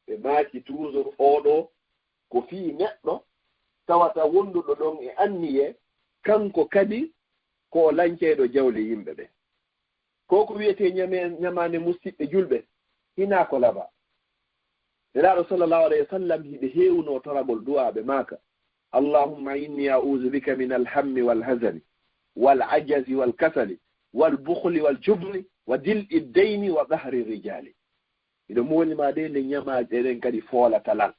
ɓe maaki toujours oɗo ko fii neɗɗo tawata wonduɗo ɗon e anniye, kanko kadi ko o lanceyɗo jawle yimɓe ɓe. Ko ko wiyetee ñame-, ñamaande musiɓɓe julɓe, hinaa ko laba. Nelaaɗo sallallahu alayhi wa sallam hiɓe heewno toragol du'a ɓe maaka, "Allahumma inni a'udhu bika min al-hammi wal hazani, wal ajazi wal kasali, wal bukhli wal jubni, wa dil'i dayni wa qahri rijali." Miɗo mooli ma de nde ñamaaɗe ɗen kadi foolata lan.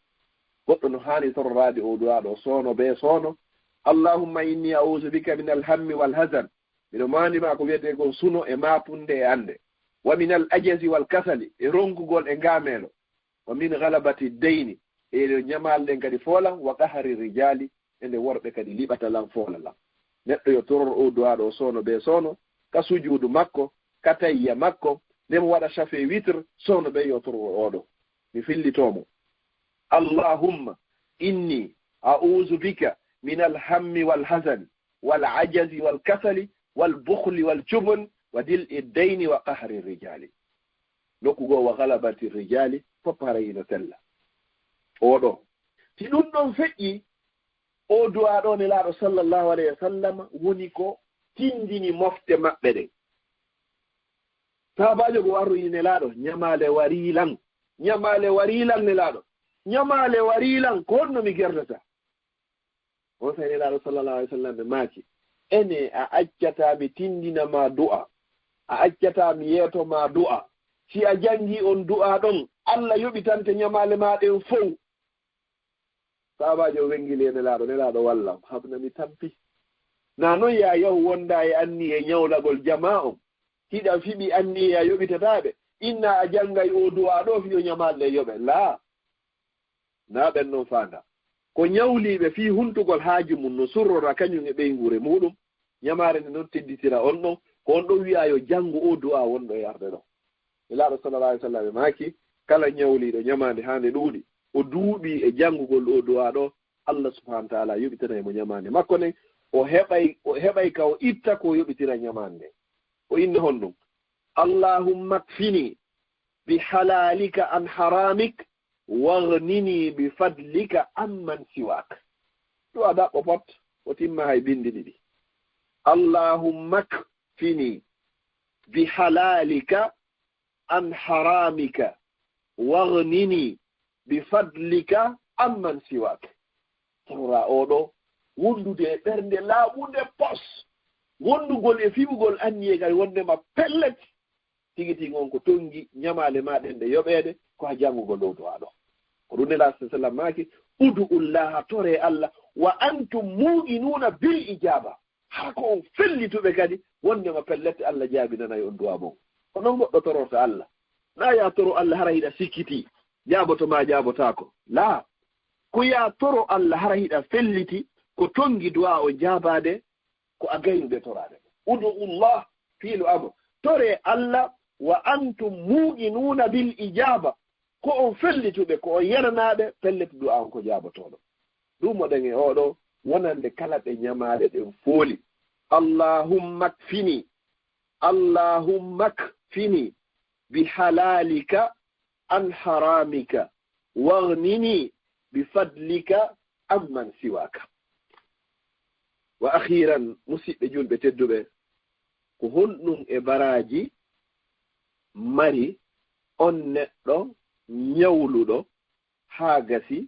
Goɗɗo no haani tororaade o du'a ɗo soono bee soono, "Allahumma inni a'udhu bika min al-hammi wal hazan." Miɗo maandi ma ko wiyetee kon suno e maapunde e annde. "Wa min al-ajazi wal kasali", e ronkugol e ngaameelo. "Wa min ghalabati dayni", e ɗe ñamaale ɗen kadi foolan, "wa qahri rijali", e nde worɓe kadi liɓata lan foola lan. Neɗɗo yo toror o du'a ɗo soono bee soono, ka sujuudu makko, ka tayya makko, nde mo waɗa shafe witr, soono bee yo toror oɗo. Mi fillitoo mo. "Allahumma inni a'udhu bika min al-hammi wal hazani, wal ajazi wal kasali, wal bukhli wal jubn, wa dil'i dayni wa qahri rijali." Nokku goo, "wa ghalabati rijali", fof haray ina sella. Oɗo. Si ɗum ɗon feƴƴi, o du'a ɗo Nelaaɗo sallallahu alayhi wa sallam woni ko tindini mofte maɓɓe ɗen. Sahabaajo go arroyi Nelaaɗo, "Ñamaale warii lan, ñamaale warii lan Nelaaɗo, ñamaale warii lan, ko honno mi gerdata?" On saa'i Nelaaɗo sallallahu alayhi wa sallam ɓe maaki, "Ene a accataa mi tindina ma du'a, a accataa mi yeeto ma du'a. Si a jangi on du'a ɗon, Allah yoɓitante ñamaale ma ɗen fow." Sahabaajo o wengili e Nelaaɗo, "Nelaaɗo wallam, habna mi tampi. Na non ya yahu wonda e anniye ñawlagol jamaa on, hiɗa fiɓi anniye a yoɓitataa ɓe, inna a jangay o du'a ɗo fiyo ñamaale ɗe yoɓe. Laa, na ɓen non faanda. Ko ñawliiɓe fii huntugol haaju mun no surrora kañum e ɓeynguure muɗum, ñamaare nde non tedditira on ɗon, ko on ɗon wi'a yo jangu o du'a wonɗo e arde ɗon." Nelaaɗo sallallahu alayhi wa sallam e maaki, kala ñawliiɗo ñamaande haa nde ɗuuɗi, o duuɓi e jangugol o du'a ɗo, Allah subhanahu wa ta'ala yoɓitanay mo ñamaande makko nden, o heɓay, o heɓay ka o itta ko yoɓitira ñamaande nden. O inna honɗum? "Allahumma kfini bi halalika an haramik, waghnini bi fadlika amman siwak." Du'a daɓɓo pot, o timma hay bindi ɗiɗi. "Allahumma kfini bi halalika an haramika, waghnini bi fadlika amman siwak." Torra oɗo wondude e ɓernde laaɓunde pos, wondugol e fiɓugol anniye kay wondema pellet, tigi tigi on ko tongi ñamaale ma ɗen ɗe yoɓeede, ko a jangugol ɗo du'a ɗo. Ko ɗum Nelaaɗo sallallahu alayhi wa sallam maaki, "Ud'u llaha, tore Allah, wa antum muqinuna bil ijaba." Haa ko on fellituɓe kadi, wondema pellet Allah jaabinanay on du'a mon. Ko non goɗɗo tororta Allah. Na ya toro Allah hara hiɗa sikkiti, jaaboto ma jaabotaako. Laa, ko ya toro Allah hara hiɗa felliti, ko tongi du'a on jaabaade, ko a gaynude toraade. "Ud'u llah", fiilu amr. Tore Allah, "wa antum muqinuna bil ijaba", ko on fellituɓe, ko on yenanaaɓe, pellet du'a on ko jaabotooɗo. Ɗum moɗen e oɗo wonande kala ɓe ñamaaɗe ɗen fooli. "Allahumma kfini, Allahumma kfini bi halalika an haramika, waghnini bi fadlika amman siwaka." Wa akhiran, musiɓɓe julɓe tedduɓe, ko honɗum e baraaji mari on neɗɗo ñawluɗo haa gasi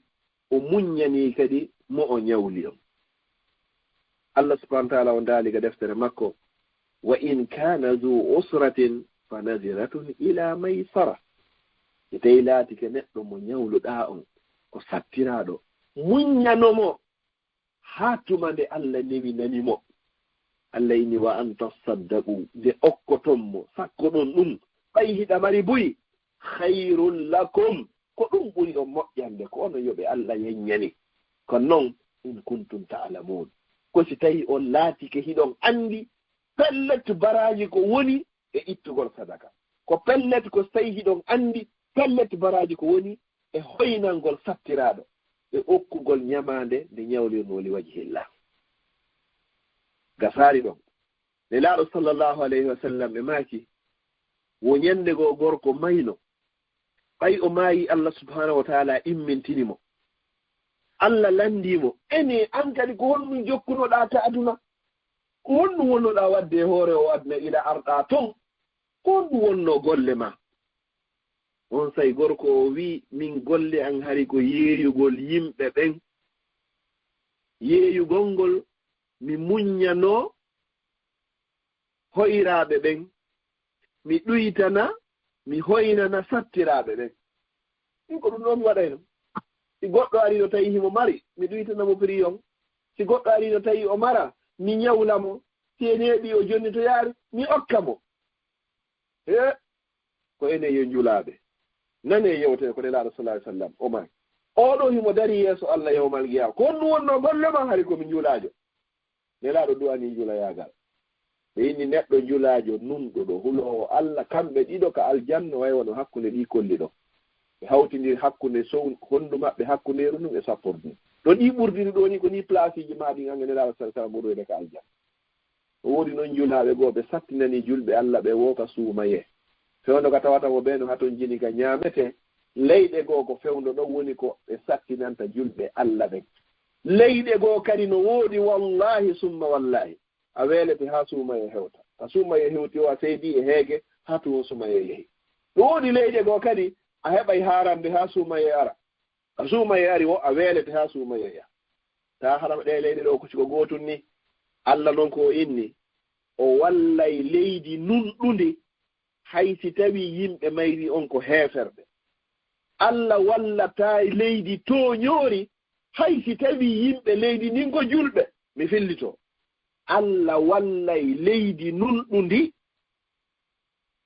o muññanii kadi mo o ñawli on? Allah subhanahu wa ta'ala on daali ga deftere makko, "Wa in kana zu usratin fa naziratun ila maysara." Si tawi laatike neɗɗo mo ñawluɗaa on ko sattiraaɗo, muññano mo haa tuma nde Allah newinani mo. Allah inni, "Wa an tasaddaqu", nde okkoton mo, sakkoɗon ɗum, ɓay hiɗa mari buy, "khayrun lakum", ko ɗum ɓuri on moƴƴande, ko onon yoɓe Allah yeññani. Kono non, "in kuntum ta'lamun", ko si tawi on laatike hiɗon anndi pellet baraaji ko woni e ittugol sadaka. Ko pellet ko si tawi hiɗon anndi pellet baraaji ko woni e hoynangol sattiraaɗo, e okkugol ñamaande nde ñawlirnoo li wajhillah. Gasaali ɗon. Nelaaɗo sallallahu alayhi wa sallam ɓe maaki, wo ñande goo gorko mayno, ɓay o maayi, Allah subhanahu wa taala immintini mo. Allah landii mo, ene an kadi ko honɗum jokkunoɗaa ka aduna? Ko honɗum wonnoɗaa wadde e hoore o aduna ila arɗaa ton? Ko honɗum wonnoo golle ma? On say gorko o wi'i, min golle an hari ko yeeyugol yimɓe ɓen. Yeeyugol ngol mi muññanoo hoyraaɓe ɓen, mi ɗuytana, mi hoynana sattiraaɓe ɓen. Ɗum ko ɗum ɗoo mi waɗayno. Si goɗɗo ari no tawi himo mari, mi ɗuytana mo prix on. Si goɗɗo ari no tawi o mara, mi ñawla mo. Si e neeɓi o jonnitoyaari, mi okka mo. He, ko enen yo njulaaɓe. Nane yewtere ko Nelaaɗo sallallahu alaihi wasallam o maaki. Oɗo himo dari yeeso Allah yawmal qiyaama. Ko honɗum wonnoo golle ma? Hari ko mi njulaajo. Nelaaɗo du'anii njulayaagal. Ɓe inni neɗɗo njulaajo nunɗuɗo, huloowo Allah, kamɓe ɗiɗo ka aljanna, way wano hakkunde ɗii kolli ɗo. Ɓe hawtindiri hakkunde sow-, hondu maɓɓe, hakkundeeru ndun e sappordu ndun. Ɗo ɗii ɓurdiri ɗoo ni, ko nii plaasiiji maa ɗin, an e Nelaaɗo sallallahu alaihi wasallam ɓurduɗe ka aljanna. O woodi non njulaaɓe goo, ɓe sattinanii julɓe Allah ɓe woo ka suumayee. Fewndo ka tawata mo ɓe no hatonjini ka ñaametee. Leyɗe goo ko fewndo ɗon woni ko ɓe sattinanta julɓe Allah ɓen. Leyɗe goo kadi no woodi, wallahi summa wallahi. A weelete haa suumayee hewta. A suumayee hewti o, a seedii e heege, haa tun o suumayee yehi. No woodi leyɗe goo kadi, a heɓay haarande haa suumayee ara. A suumayee ari o, a weelete haa suumayee yaha. Taa hara ɗee leyɗe ɗoo ko siko gootun ni. Allah non ko o inni, o wallay leydi nunɗundi, hay si tawii yimɓe mayri on ko heeferɓe. Allah wallataa leydi tooñoori, hay si tawii yimɓe leydi ndin ko julɓe. Mi fillitoo. Allah wallay leydi nunɗundi,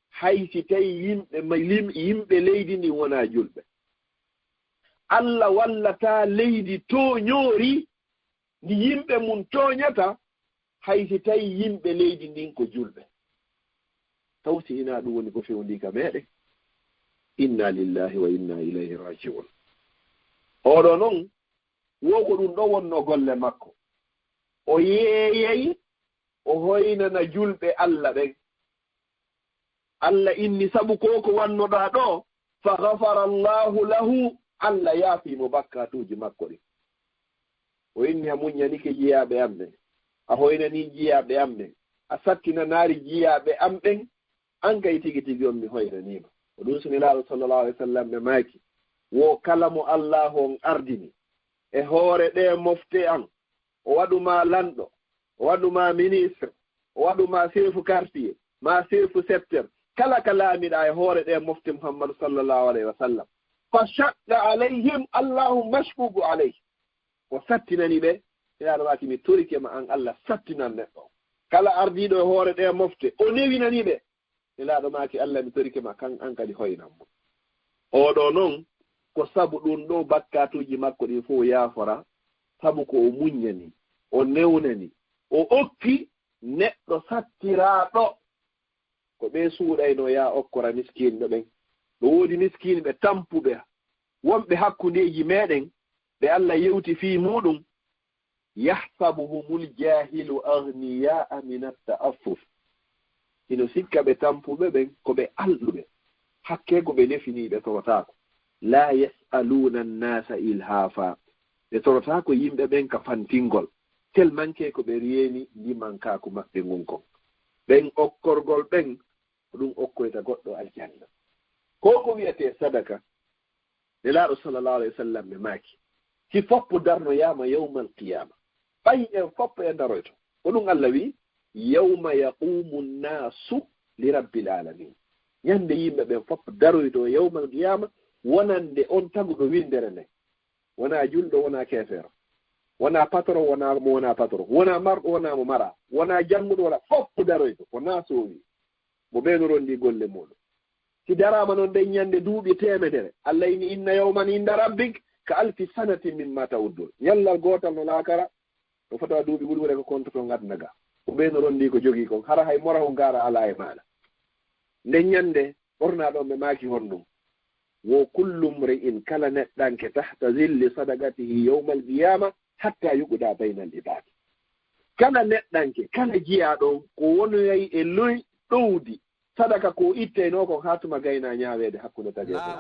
hay si tawii yimɓe ma-, lim-, yimɓe leydi ndin wonaa julɓe. Allah wallataa leydi tooñoori, ndi yimɓe mun tooñata, hay si tawii yimɓe leydi ndin ko julɓe. Taw si hinaa ɗum woni ko fewndii ka meɗen? Inna lillahi wa inna ilayhi raji'un. Oɗo non, wo ko ɗum ɗo wonnoo golle makko. O yeeyay, o hoynana julɓe Allah ɓen. Allah inni, sabu ko ko wannoɗaa ɗo, fa ghafara Allahu lahu, Allah yaafii mo bakkaatuuji makko ɗin. O inni, a muññanike jiyaaɓe am ɓen, a hoynanii jiyaaɓe am ɓen, a sattinanaari jiyaaɓe am ɓen, an kay tigi tigi on mi hoynanii ma. Ko ɗum si Nelaaɗo sallallahu alaihi wasallam ɓe maaki, wo kala mo Allahu on ardini e hoore ɗee mofte an, o waɗu ma lanɗo, o waɗu ma ministre, o waɗu ma chef quartier, ma chef secteur, kala ka laamiɗaa e hoore ɗee mofte Muhammadu sallallahu alaihi wasallam. Fa shaqqa alaihim, Allahumma shququ alaihi. O sattinani ɓe, Nelaaɗo maaki, mi torike ma an Allah sattinan neɗɗo. Kala ardiiɗo e hoore ɗee mofte, o newinani ɓe. Nelaaɗo maaki, Allah mi torike ma kan an kadi hoynan mo. Oɗo non, ko sabu ɗum ɗo bakkaatuuji makko ɗin fof yaafora, sabu ko o muññani, o newnani, o okki neɗɗo sattiraaɗo. Ko ɓe suuɗayno yaa okkora miskinɓe ɓen. No woodi miskinɓe tampuɓe wonɓe hakkundeeji meɗen, ɓe Allah yewti fii muɗum, yahsabuhumul jaahilu aghniyaa min at-ta'affuf. Hino sikka ɓe tampuɓe ɓen ko ɓe alɗuɓe, hakkee ko ɓe nefini ɓe torotaako. Laa yas'aluuna an-naasa ilhaafa. Ɓe torotaako yimɓe ɓen ka fantingol, tel manke ko ɓe reeni ndimankaaku maɓɓe ngun kon. Ɓen okkorgol ɓen, ko ɗum okkoyta goɗɗo aljanna. Ko ko wi'etee sadaka, Nelaaɗo sallallahu alaihi wasallam ɓe maaki, si foppo darnoyaama yawmal qiyaama, ɓay en foppo en daroyto. Ko ɗum Allah wi'i, yawma yaqumu nnaasu li rabbil alamin. Ñande yimɓe ɓen foppo daroyto yawmal qiyaama, wonande on taguɗo winndere nden. Wonaa julɗo, wonaa keefeero. Wonaa patron, wonaa mo wonaa patron. Wonaa marɗo, wonaa mo maraa. Wonaa jannguɗo, wonaa, foppo daroyto. Ko naa soowi. Mo ɓe no ronndi golle muɗum. Si daraama non nden ñande duuɓi teemedere, Allah inni, inna yawman inda rabbik ka alfi sanatin mimma ta'uddun. Ñallal gootal no laakara, no fota duuɓi ɓuri ɓure ko kontoton aduna ga. Ko ɓe no ronndi ko jogii kon, hara hay mora hon gaara alaa e maana. Nden ñande, ɓornaa ɗon ɓe maaki honɗum. Wo kullu mri'in, kala neɗɗanke, tahta zilli sadaqatihi yawmal qiyama, hatta yuqda baynal ibad. Kala neɗɗanke, kala jiyaaɗo on, ko wonoyay e loy ɗowdi sadaka ko itteyno kon haa tuma gayna ñaaweede hakkunde tageefe.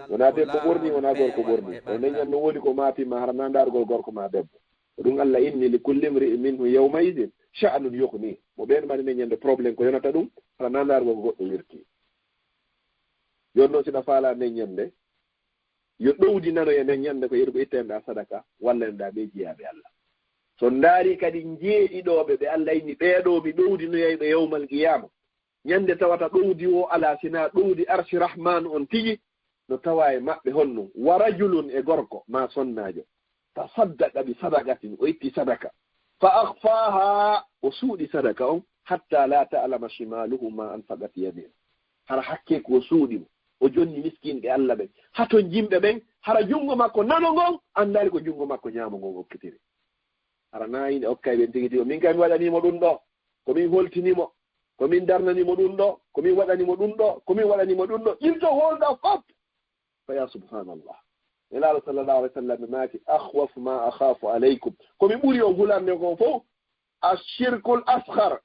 Wonaa debbo ɓorni, wonaa gorko ɓorni. O neñan no woni ko maapi ma, hara na ndaargol gorko ma debbo. Ko ɗum Allah inni, li kulli mri'in minhum yawma idin sha'nun yughni. Mo ɓeen mari neñande problème ko yonata ɗum, hara na ndaargol ko goɗɗo wirti. Jooni noon, si ɗa faala neñande, yo ɗowdi nanoye nden ñande ko yeru ko ittenɗa sadaka, wallanɗa ɓe jiyaaɓe Allah. So ndaari kadi njeeɗiɗooɓe ɓe Allah inni, ɓeeɗo mi ɗowdinoyay ɓe yawmal qiyama, ñande tawata ɗowdi wo alaa, sina ɗowdi arsi Rahman on tigi, no tawa e maɓɓe honno, wa rajulun, e gorko, ma sonnaajo, tasaddaqa bi sadaqatin, o itti sadaka, fa akhfaha, o suuɗi sadaka on, hatta la ta'lama shimaluhu ma anfaqat yaminu. Hara hakke ko suuɗi mo. O jonni miskinɓe Allah ɓen. Haton jimɓe ɓen, hara junngo makko nano ngon, anndali ko junngo makko ñaamo ngon okkitiri. Hara na ine okkay ɓen tigi tigi. Min kay mi waɗani mo ɗum ɗo. Ko min holtini mo. Ko min darnani mo ɗum ɗo. Ko min waɗani mo ɗum ɗo. Ko min waɗani mo ɗum ɗo. Ilto holɗa fop. Fa ya subhanallah. Nelaaɗo sallallahu alaihi wasallam maaki, "Akhwafu ma akhafu alaikum." Ko mi ɓuri on hulande ko fof, ashirkul asghar.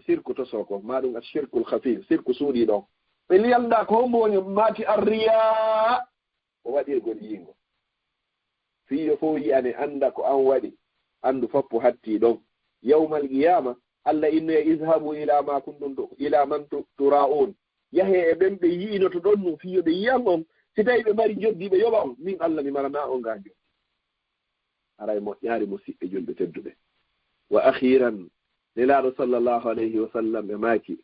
Sirku toso ko, ma ɗum ashirkul khafi, sirku suuɗiiɗo. Ɓe liyalda ko hombo woni, maaki arriya. O waɗirgol yiingo. Fii yo fof yi'ane annda ko an waɗi, anndu foppo hatti ɗon. Yawmal qiyama, Allah innoya, "Izhabu ila ma kuntum tu-, ila man tu-, tura'un." Yahe e ɓen ɓe yi'inoto ɗon ɗum, fii yo ɓe yi'an on. Si tawi ɓe mari njoddi, ɓe yoɓa on. Min Allah mi marana on nga njoddi. Haray moƴƴaari, musiɓɓe julɓe tedduɓe. Wa akhiran, Nelaaɗo sallallahu alayhi wa sallam e maaki,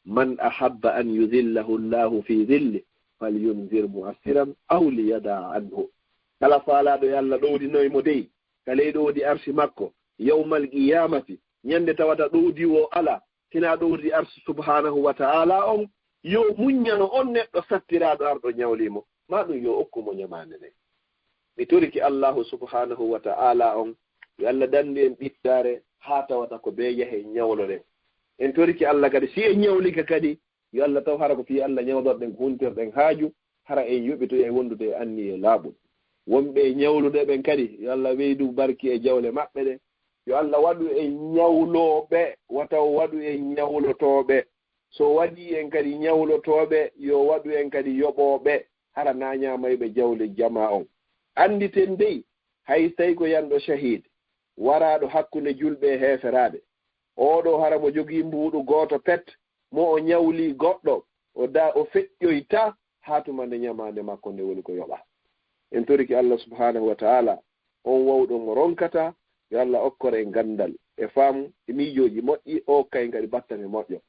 "Man ahabba an yudhillahu Allahu fi dhilli, falyunzir mu'assiran aw liyada anhu." Kala faalaaɗo yo Allah ɗowdinoy mo dey, ka ley ɗowdi arsi makko, yawmal qiyamati, ñande tawata ɗowdi wo alaa, hina ɗowdi arsi subhanahu wa ta'ala on, yo muññano on neɗɗo sattiraaɗo arɗo ñawli mo, ma ɗum yo okku mo ñamaande nden. Mi toriki Allahu subhanahu wa ta'ala on, yo Allah dandu en ɓittaare haa tawata ko bee yahe ñawloɗen. En toriki Allah kadi, si en ñawlike kadi, yo Allah taw hara ko fii Allah ñawdorɗen, ko huntirɗen haaju, hara en yoɓitoyay wondude e anniye laaɓuɗo. Wonɓe e ñawlude ɓen kadi, yo Allah weydu barki e jawle maɓɓe ɗe. Yo Allah waɗu en ñawlooɓe, wata o waɗu en ñawlotooɓe. So waɗii en kadi ñawlotooɓe, yo waɗu en kadi yoɓooɓe, hara na ñaamayɓe jawle jamaa on. Annditen dey, hay tawi ko yanɗo shahiid, waraaɗo hakkunde julɓe e heeferaaɓe, oo ɗoo hara mo jogii mbuuɗu gooto pet, mo o ñawli goɗɗo, o da-, o feƴƴoyta haa tuma nde ñamaande makko nde woni ko yoɓa. En toriki Allah subhanahu wa ta'ala, on wawɗo mo ronkata, yo Allah okkor en ganndal e faamu e miijooji moƴƴi, o okka en kadi battane moƴƴo.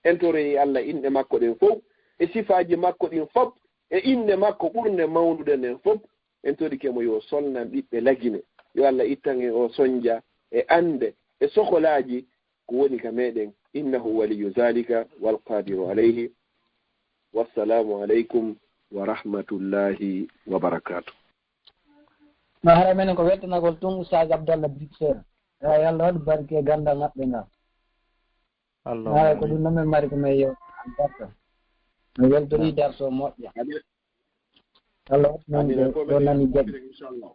En toroyi Allah inɗe makko ɗen fof, e sifaaji makko ɗin fof, e inɗe makko ɓurnde mawnude nden fof. En torike mo yo solnan ɓiɓɓe Lagine. Yo Allah ittan en o sonja e annde e sokolaaji ko woni ka meɗen. Innahu waliyu zalika wal qadiru alayhi. Wassalamu alaikum wa rahmatullahi wa barakatuh. No, hara menen ko weltanagol tun Oustaz Abdallah Brixer. Ewa, yo Allah waɗu barke e ganndal maɓɓe ngal. Hara ko ɗum noon min mari ko min yo albarka. Mi weltori darso moƴƴa. Amin. Allah waɗu noon. Amin. Ko ɗo nani jaɓi. Inchallah.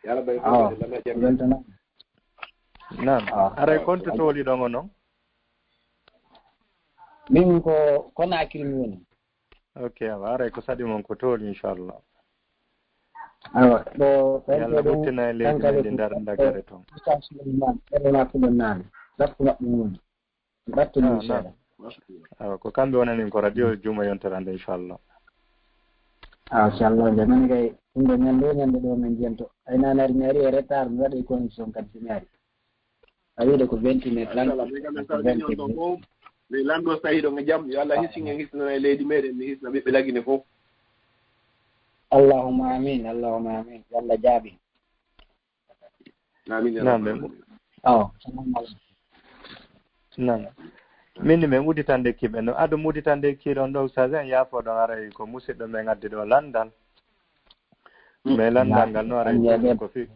Yo Allah barke. Awa, weltanama. Naam. Awa. Aray, konto tooliɗon onon? Min ko Conakry mi woni. Ok, awa, aray ko saɗi mon ko tooli, inchallah. Awa, ɗo, yo Allah ɓurtina e leydi men ndi, ndar dagare toon. Oustaz Souleymane, ɓe ɗo naatuɗo naane. Lappu maɓɓe woni. Mi ɓattu min seeɗa. Awa, ko kamɓe wonani ko radio Juma yontere hannde, inchallah. Ah, inchallah, nde mani kay, ɗum ɗo ñande, ñande ɗo min jento. Ay naan ari, mi ari e retard, mi waɗi connexion kadi, so mi ari. A wiide ko vingt minutes lan. Inchallah, min kam min sarɗini on ɗon fof. Min lanndo so tawi ɗon e jam. Yo Allah hisin en, hisnana e leydi meɗen, mi hisna ɓiɓɓe Lagine fof. Allahumma amin, Allahumma amin. Yo Allah jaabin. Amin, ya Naam, rabbal alamin. Awa. Naam. Min, min udditande kiɓe no. Ado udditande kiɗon ɗo, Oustaz, en yaafo ɗon, aray ko musidɗo men addi ɗo lanndal. Mais lanndal ngal no aray ko fi.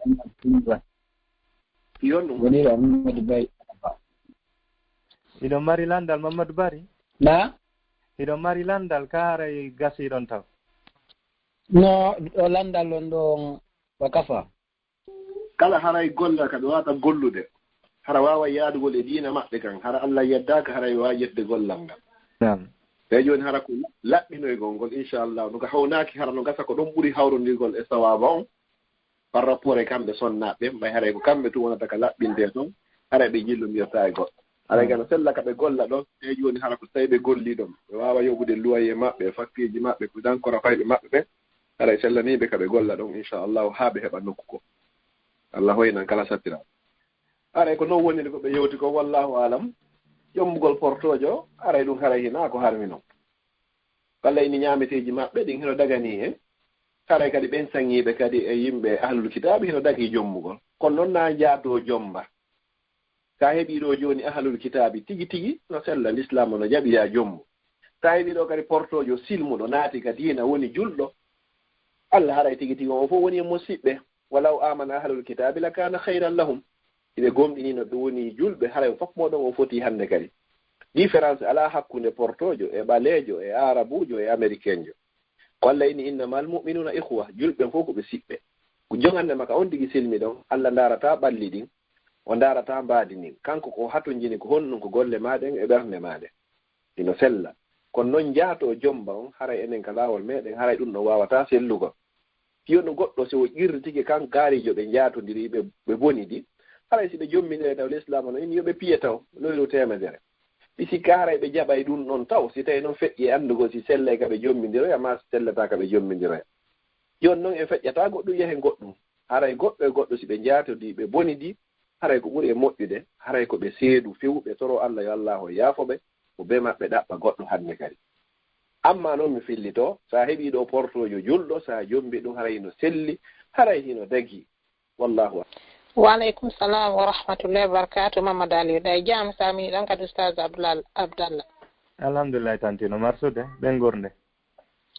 Yon ɗum. Woni ɗo Mamadou Bari. Iɗon mari lanndal Mamadou Bari? Na? Hiɗon mari lanndal ka haray gasiɗon taw? No, ɗo lanndal on ɗo on wa kafa. Kala haray golla ka ɓe waata gollude, hara waawa yaadugol e diina maɓɓe kan, hara Allah yeddaaka haray ɓe waawi ƴettude gollal ngal. Naam. Ɓe jooni hara ko laɓɓinoygol ngol, inchallah, no ka hawnaaki hara no gasa ko ɗon ɓuri hawrondirgol e sawaaba on, par rapport e kamɓe sonnaaɓe ɓen, ɓay haray ko kamɓe tun wonata ka laɓɓintee ton, haray ɓe jillondirtaa e goɗɗo. Haray gana sella ka ɓe golla ɗon, ɓe jooni hara ko tawi ɓe golli ɗon, ɓe waawa yoɓude luwaye maɓɓe, fakkiiji maɓɓe, kudankora fayɓe maɓɓe ɓen, haray sellanii ɓe ka ɓe golla ɗon, inchallahu, haa ɓe heɓa nokku ko. Allah hoynan kala sattiraaɗo. Haray ko non woniri ko ɓe yewti ko, wallahu alam, ƴombugol portoojo, haray ɗun haray hinaa ko harmi non. Walla ini ñaameteeji maɓɓe ɗin hino daganii en, haray kadi ɓen saŋiiɓe kadi e yimɓe ahlul kitaabi hino dagii jombugol. Kono non na jaatoo jomba. Sa heɓii ɗoo jooni ahlul kitaabi tigi tigi no sella, lislaam no jaɓi yaa jombu. Sa heɓii ɗoo kadi portoojo silmuɗo naati ka diina, woni julɗo, Allah haray tigi tigi on fof woni e musiɓɓe. Walaw amana ahlul kitaabi la kana khayran lahum. Si ɓe gomɗinino ɓe woni julɓe, haray fof mooɗon o foti hannde kadi. Différence alaa hakkunde portoojo e ɓaleejo e aarabuujo e amerikenjo. Ko Allah inni, innamal mu'minuna ikhwa, julɓe fof ko ɓe siɓɓe. Ko jogannde makka on tigi silmi ɗon, Allah ndaarataa ɓalli ɗin, o ndaarataa mbaadi ndin. Kanko ko hatonjini ko honɗun ko golle maa ɗen e ɓernde maa ɗen. Hino sella. Kono non jaatoo jomba on, haray enen ka laawol meɗen, haray ɗun ɗon waawataa sellugol. Fiyo no goɗɗo si o qirritike kan gaariijo ɓe njaatondiri, ɓe, ɓe bonidi, haray si ɓe jombindire taw, lislaam no inni yo ɓe piye taw, loyru teemedere. Ɓe sikka haray ɓe jaɓay ɗun ɗon taw, si tawi non feƴƴi e anndugol si sellay ka ɓe jombindiroya, maa si sellataa ka ɓe jombindiroya. Jooni non en feƴƴataa goɗɗun yahen goɗɗun. Haray goɗɗo e goɗɗo si ɓe njaatondii, ɓe bonidi, haray ko ɓuri e moƴƴude, haray ko ɓe seedu few, ɓe toroo Allah yo Allaahu yaafo ɓe, ko bee maɓɓe ɗaɓɓa goɗɗo hannde kadi. Amma non mi fillitoo, sa heɓii ɗoo portoojo julɗo, sa jombii ɗun haray hino selli, haray hino dagii. Wallahu a'lam. Wa aleykum salam wa rahmatullahi wa barakatuh. Mamadou Aliou, ɗay jam, salmini ɗon kadi Oustaz Abdoulal-, Abdallah. Alhamdulillahi, tantino marsude, ɓen gurnde.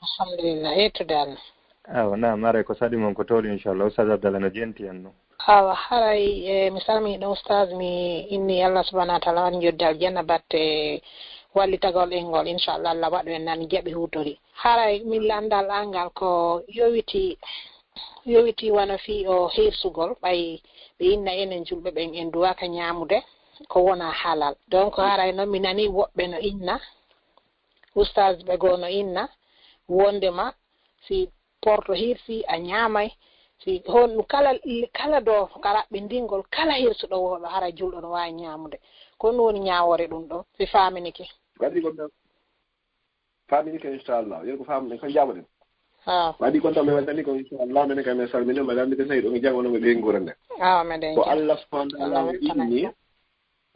Alhamdulillah, yettude Allah. Awa, naam, aray ko saɗi mon ko tooli, inchallah. Oustaz Abdallah no jenti en no. Awa, haray, e, mi salmini ɗon, Oustaz, mi inni Allah subhanahu wa ta'ala wani joddi aljanna batte wallitagol en ngol, inchallah, Allah waɗu en nan jaɓi hutori. Haray min lanndal angal ko yowiti, yowiti wano fii o hirsugol, ɓay ɓe inna enen julɓe ɓen en duwaka ñaamude ko wona halal. Donc, haray non mi nani woɓɓe no inna, Oustaz ɓe goo no inna, wondema si porto hirsi a ñaamay, si hon kala, kala do ka raɓɓindingol, kala hirsuɗo wooɗo hara julɗo no waawi ñaamude. Ko ɗun woni ñaawoore ɗun ɗon, si faaminike. Waɗi ko ɗon. Faaminike, inchallah. Yen ko faamuɗen, ko jaaboɗen. Ah. Waɗi kon tan mi waɗani kon, inchallah, menen kam en salmini, mi lamdi ɓe tawi ɗon e janngo no ɓe ɓeynguure nden. Ah, meɗen ko Allah subhanahu wa ta'ala o inni,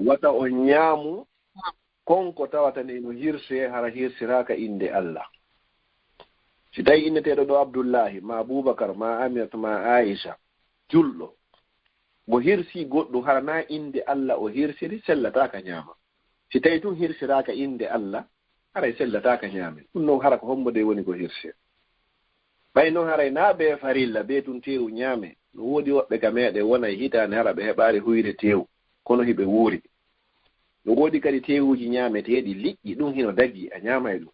wata o ñaamu kon ko tawata ne no hirse, hara hirsiraaka innde Allah. Si tawi inneteeɗo ɗo Abdullahi, ma Abubakar, ma Aminata, ma Aisha, julɗo, mo hirsi goɗɗum, hara na innde Allah o hirsiri, sellataaka ñaama. Si tawi tun hirsiraaka innde Allah, haray sellataaka ñaame. Ɗum non hara ko hombo de woni ko hirse. Ɓay non haray na bee farilla, bee tun teewu ñaame. No woodi woɓɓe ka meeɗen wona e hitaande hara ɓe heɓaali huyre teewu, kono hiɓe wuuri. No woodi kadi teewuuji ñaameteeɗi liƴƴi, ɗum hino dagii, a ñaamay ɗum.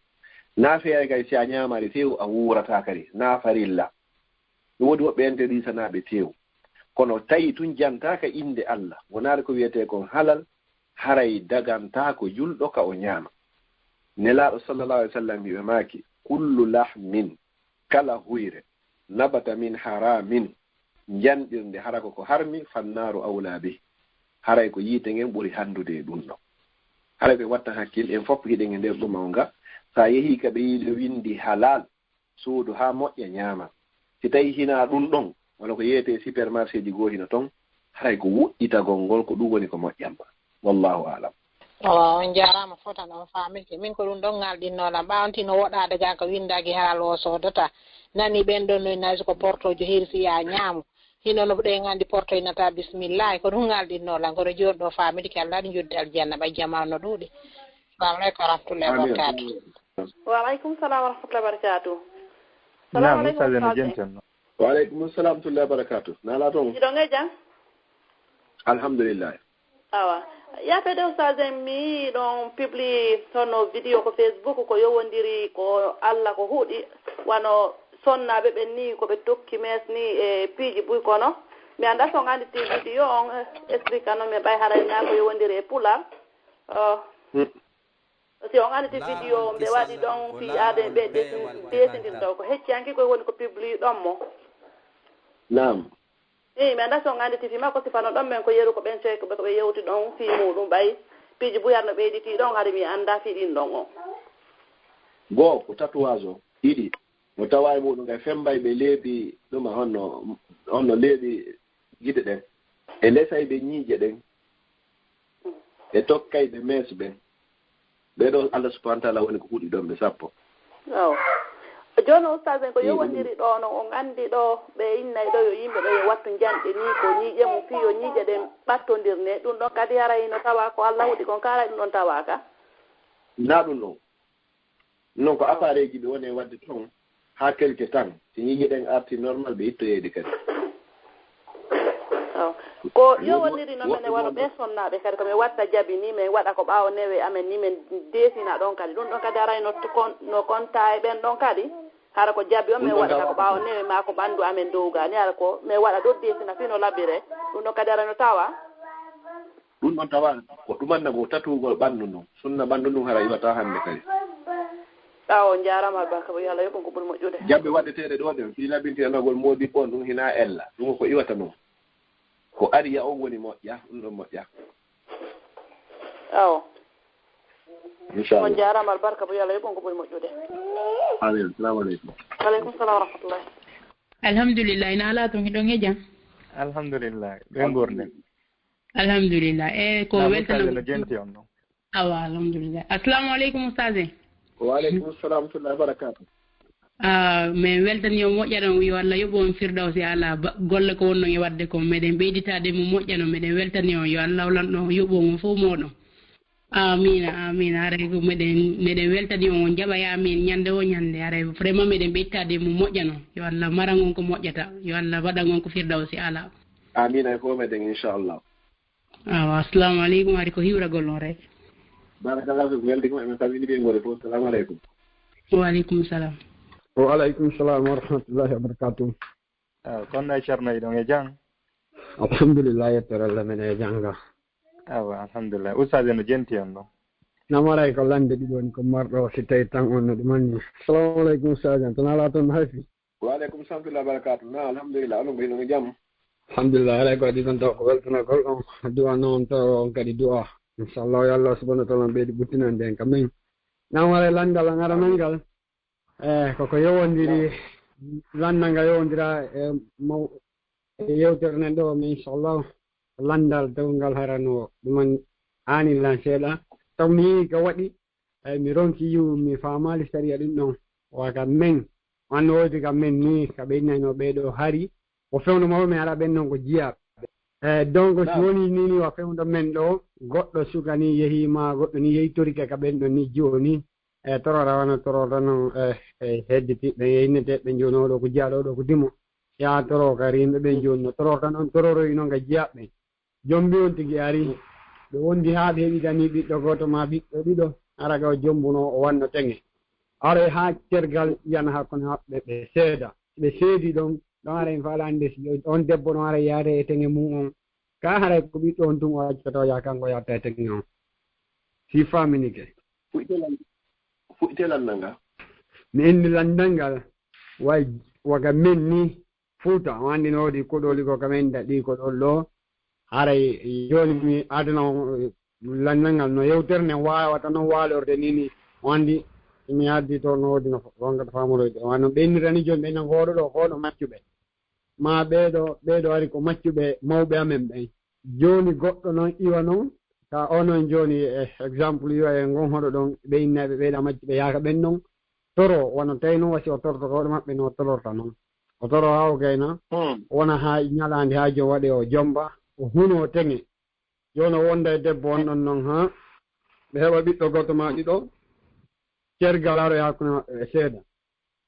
Na feere kadi si a ñaamaali teewu a wuurataa kadi, na farilla. No woodi woɓɓe enterisanaaɓe teewu. Kono tawi tun jantaaka innde Allah, wonaali ko wi'etee kon halal, haray dagantaako julɗo ka o ñaama. Nelaaɗo sallallahu alaihi wasallam hiɓe maaki, kullu lahmin, kala huyre, nabata min haramin, njanɗirnde hara ko ko harmi, fannaaru awla bih, haray ko yiite ngen ɓuri hanndude e ɗum ɗon. Haray ɓe watta hakkil, en fof hiɗen e nder ɗuma o nga, sa yehi ka ɓe yiɗo windi halal, soodu haa moƴƴa ñaama. Si tawi hinaa ɗum ɗon, wala ko yeetee supermarché ji goo hino ton, haray ko woɗɗitagol ngol, ko ɗum woni ko moƴƴan ma. Wallahu aalam. Awa, on njaaraama fota on faamirke. Min ko ɗum ɗon ŋalɗinnoo lan. Ɓaawo on tino woɗaade gaa ko winndaaki halal o soodata. Nani ɓen ɗon no nayi ko portoojo hirsi yaa ñaamu. Hino no ɗen anndi porto innata bismillahi. Ko ɗum ŋalɗinnoo lan. Kono jooni ɗo faamirke Allah ɗi njoddi aljanna ɓay jamaa no ɗuuɗi. Assalamu aleykum wa rahmatullahi wa barakatuh. Wa aleykum salam wa rahmatullahi wa barakatuh. Naam, Oustaz no jenten no. Wa aleykum salam wa rahmatullahi wa barakatuh. Nala ton. Hiɗo nge jam? Alhamdulillah. Awa. Yaafeede Oustaz, en mi ɗon publie hono video ko Facebook ko yowondiri ko Allah ko huɗi, wano sonnaaɓe ɓen ni ko ɓe tokki mes ni e piiji buy kono. Mi annda so on anndi ti video on, eh, explique no mi ɓay haray na ko yowondiri e Pulaar. Oh. Hmm. Si on anndi ti video on ɓe waɗi ɗon fi aade ɓe desin-, desindirta ko hecci anki ko woni ko publie ɗon mo. Naam. Eyi, mi annda so on anndi ti fi makko si fano ɗon men ko yeru ko ɓen sey ko ɓe, ko ɓe yewti ɗon fi muɗum ɓay piiji buyar no ɓeyditi ɗon hari mi annda fi ɗin ɗon on. Goo, ko tatouage o. Ɗiɗi, mo tawa e muɗum kay fembay ɓe leebi ɗuma honno, honno leebi gide ɗen. E lesay ɓe ñiiƴe ɗen. E tokkay ɓe meeso ɓen. Ɓee ɗoo Allah subhanahu wa taala woni ko huɗi ɗon ɓe sappo. Aw. Jooni Oustaz en ko yowondiri ɗo no on anndi ɗo ɓe innay ɗo yo yimɓe ɗo yo wattu njanɗe ni ko ñiiƴe mum fii yo ñiiƴe ɗen ɓattondir ne. Ɗum ɗon kadi haray no tawa ko Allah huɗi kon ka haray ɗum ɗon tawaaka? Na ɗum ɗon. Non ko appareil ji ɓe woni e waɗde toon haa quelque temps. Si ñiiƴe ɗen arti normal ɓe ittoyee ɗi kadi. Aw. Ko yo woniri no minen wano ɓe sonnaaɓe kadi ko min watta jabi ni min waɗa ko ɓaawo newe amen ni min deesina ɗon kadi. Ɗum ɗon kadi arayno kon-, no konta e ɓen ɗon kadi. Hara ko jabi on min waɗata ko ɓaawo newe maa ko ɓanndu amen dowga ni hara ko min waɗa ɗo deesina fii no labire. Ɗum ɗon kadi arayno tawa. Ɗum ɗon tawa ko ɗumanna ko tatugol ɓanndu ndun. Sunna ɓanndu ndun hara iwata hannde kadi. Awo, on njaaraama albarka, bo yo Allah yoɓ on ko ɓuri moƴƴude. Jaɓɓe waɗeteeɗe ɗo ɗen, fii labintinanagol moodibbo on ɗun hinaa ella. Ɗun ko iwata non. Ko ariya on woni moƴƴa, ɗun ɗon moƴƴa. Awo. Inchallah. On njaaraama albarka, bo yo Allah yoɓ on ko ɓuri moƴƴude. Amin. Salamu aleykum. Wa aleykum salam wa rahmatullahi. Alhamdulillahi, na alaa toon, hiɗon e jam? Alhamdulillahi, ɓe nguurnden. Alhamdulillah. E ko weltanam no jenti on non. Awa, alhamdulillah. Assalamu aleykum, Oustaz en. Wa aleykum salam wa rahmatullahi wa barakatuh. Ah, min weltani on moƴƴa ɗon, yo Allah yoɓu on firdawsi ala ba-, golle ko wonno e waɗde ko meɗen ɓeyditaade mo moƴƴa no meɗen weltani on, yo Allah lan ɗon yoɓu on fof moɗon. Amina, amina. Haray ko meɗen, meɗen weltani on, on jaɓa ya min ñande o ñande. Haray vraiment meɗen ɓeyditaade mo moƴƴa no. Yo Allah maran on ko moƴƴata. Yo Allah waɗan on ko firdawsi ala. Amina e fof meɗen inchallah. Awa, assalamu aleykum, hari ko hiwragol on rek. Barakallahu fikum, weldi ko emin salmini ɓe ngori fof. Assalamu aleykum. Wa aleykum salam. Wa aleykum salam wa rahmatullahi wa barakatuh. Ah, kono e Ceerno, hiɗon e jam? Alhamdulillah, yettere Allah men e jam ga. Awa, alhamdulillah. Oustaz en no jenti on ɗo? Namaray ko lande ɗiɗo woni ko marɗo, si tawi tan on no ɗum anni. Assalamu aleykum, Oustaz en. Tan alaa toon no hayfi? Wa aleykum salam wa barakatuh. Na, alhamdulillah. Onon ko hiɗon e jam? Alhamdulillah. Alay ko waɗi ɗon taw ko weltanagol on. Du'a noon taw on kadi du'a. Inchallah, yo Allah subhanahu wa taala ɓeydi ɓuttinande en ka men. Namaray landal an aranal ngal. Eh, koko yowondiri, landal ngal yowondira e maw-, e yewtere nden ɗo, mais inchallah, ko landal taw ngal harano ɗuman aani lan seeɗa. Taw mi yii ka waɗi, eh, mi ronki yiwu, mi faamaali sariya ɗum ɗon. Wa ka men, an woodi ka men ni, ka ɓe innayno ɓe ɗo hari, o fewndo maɓɓe men haɗa ɓen non ko jiyaaɓe. Eh, donc, si woni ni, ni wa fewndo men ɗo, goɗɗo suka ni yehi ma, goɗɗo ni yehi torike ka ɓen ɗon ni jooni, e torora wano tororta non, e, e hedditi ɓen e innete ɓen jooni oɗo ko jiyaaɗo, oɗo ko dimo. Yaa toro ka rimɓe ɓen jooni no tororta non, tororoyi non ka jiyaaɓe ɓen. Jombi on tigi ari, ɓe wondi haa ɓe heɓi kani ɓiɗɗo gooto ma ɓiɗɗo ɗiɗo, hara ka o jombuno o wanno teŋe. Aroy haa cergal yana hakkunde maɓɓe ɓe seeda. Ɓe seedi ɗon, ɗon haray mi faala annde si on debbo ɗon haray yaade e teŋe mum on. Ka haray ko ɓiɗɗo on tun o accoto yaa kanko yatta e teŋe on. Si faminike. Fuɗɗite lan-, fuɗɗite landal ngal. Mi inni landal ngal, way waga men ni Fuuta, o anndi no woodi koɗooli ko ka men daɗi koɗool ɗo. Haray jooni mi adana on, eh, landal ngal no yewtere nden waawata non waalorde ni ni. O anndi mi addi to no woodi no wongata faamoroyde. Wano ɓe innirani jooni ɓe nan gooɗo ɗo, gooɗo maccuɓe. Ma ɓeeɗo, ɓeeɗo ari ko maccuɓe mawɓe amen ɓen. Jooni goɗɗo non iwa non, ka onon jooni, eh, exemple, iwa e ngon hoɗo ɗon, ɓe innayɓe ɓeeɗa maccuɓe yaaka ɓen non. Toro, wano tawi non wasi o torto ko hoɗo maɓɓe no o tororta non. O toro haa o gayna, wona haa ñalaande haa jom waɗe o jomba, o huno o teŋe. Jooni o wonda e debbo on ɗon non haa ɓe heɓa ɓiɗɗo gooto ma ɗiɗo, cergal aro e hakkunde maɓɓe ɓe seeda.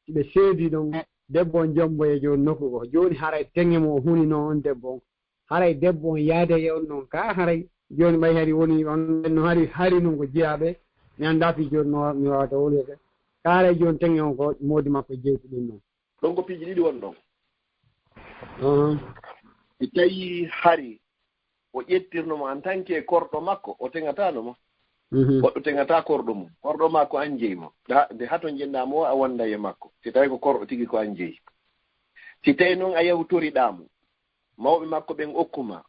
Si ɓe seedi ɗon, debbo on jomboye jooni nokku goo. Jooni haray teŋe mo o hunino on debbo on. Haray debbo on yaade e on non ka haray Jooni ɓay hari woni on, no hari, hari non ko jeyaaɓe, mi anndaa fii jooni no mi waawata wowlude. Ka haray jooni teŋe on ko moodi makko jeytuɗen non. Ɗon ko piiji ɗiɗi won ɗon. Ahan. Si tawii hari o ƴettirno mo en tant que korɗo makko, o teŋataano mo. Mhm. Goɗɗo teŋataa korɗo mum. Korɗo maa ko an jeyi mo. Ɗa, nde hato njenɗaa mo, a wonday e makko. Si tawii ko korɗo tigi, ko an jeyi. Si tawii non a yawtoriɗaa mo, mawɓe makko ɓen okku ma,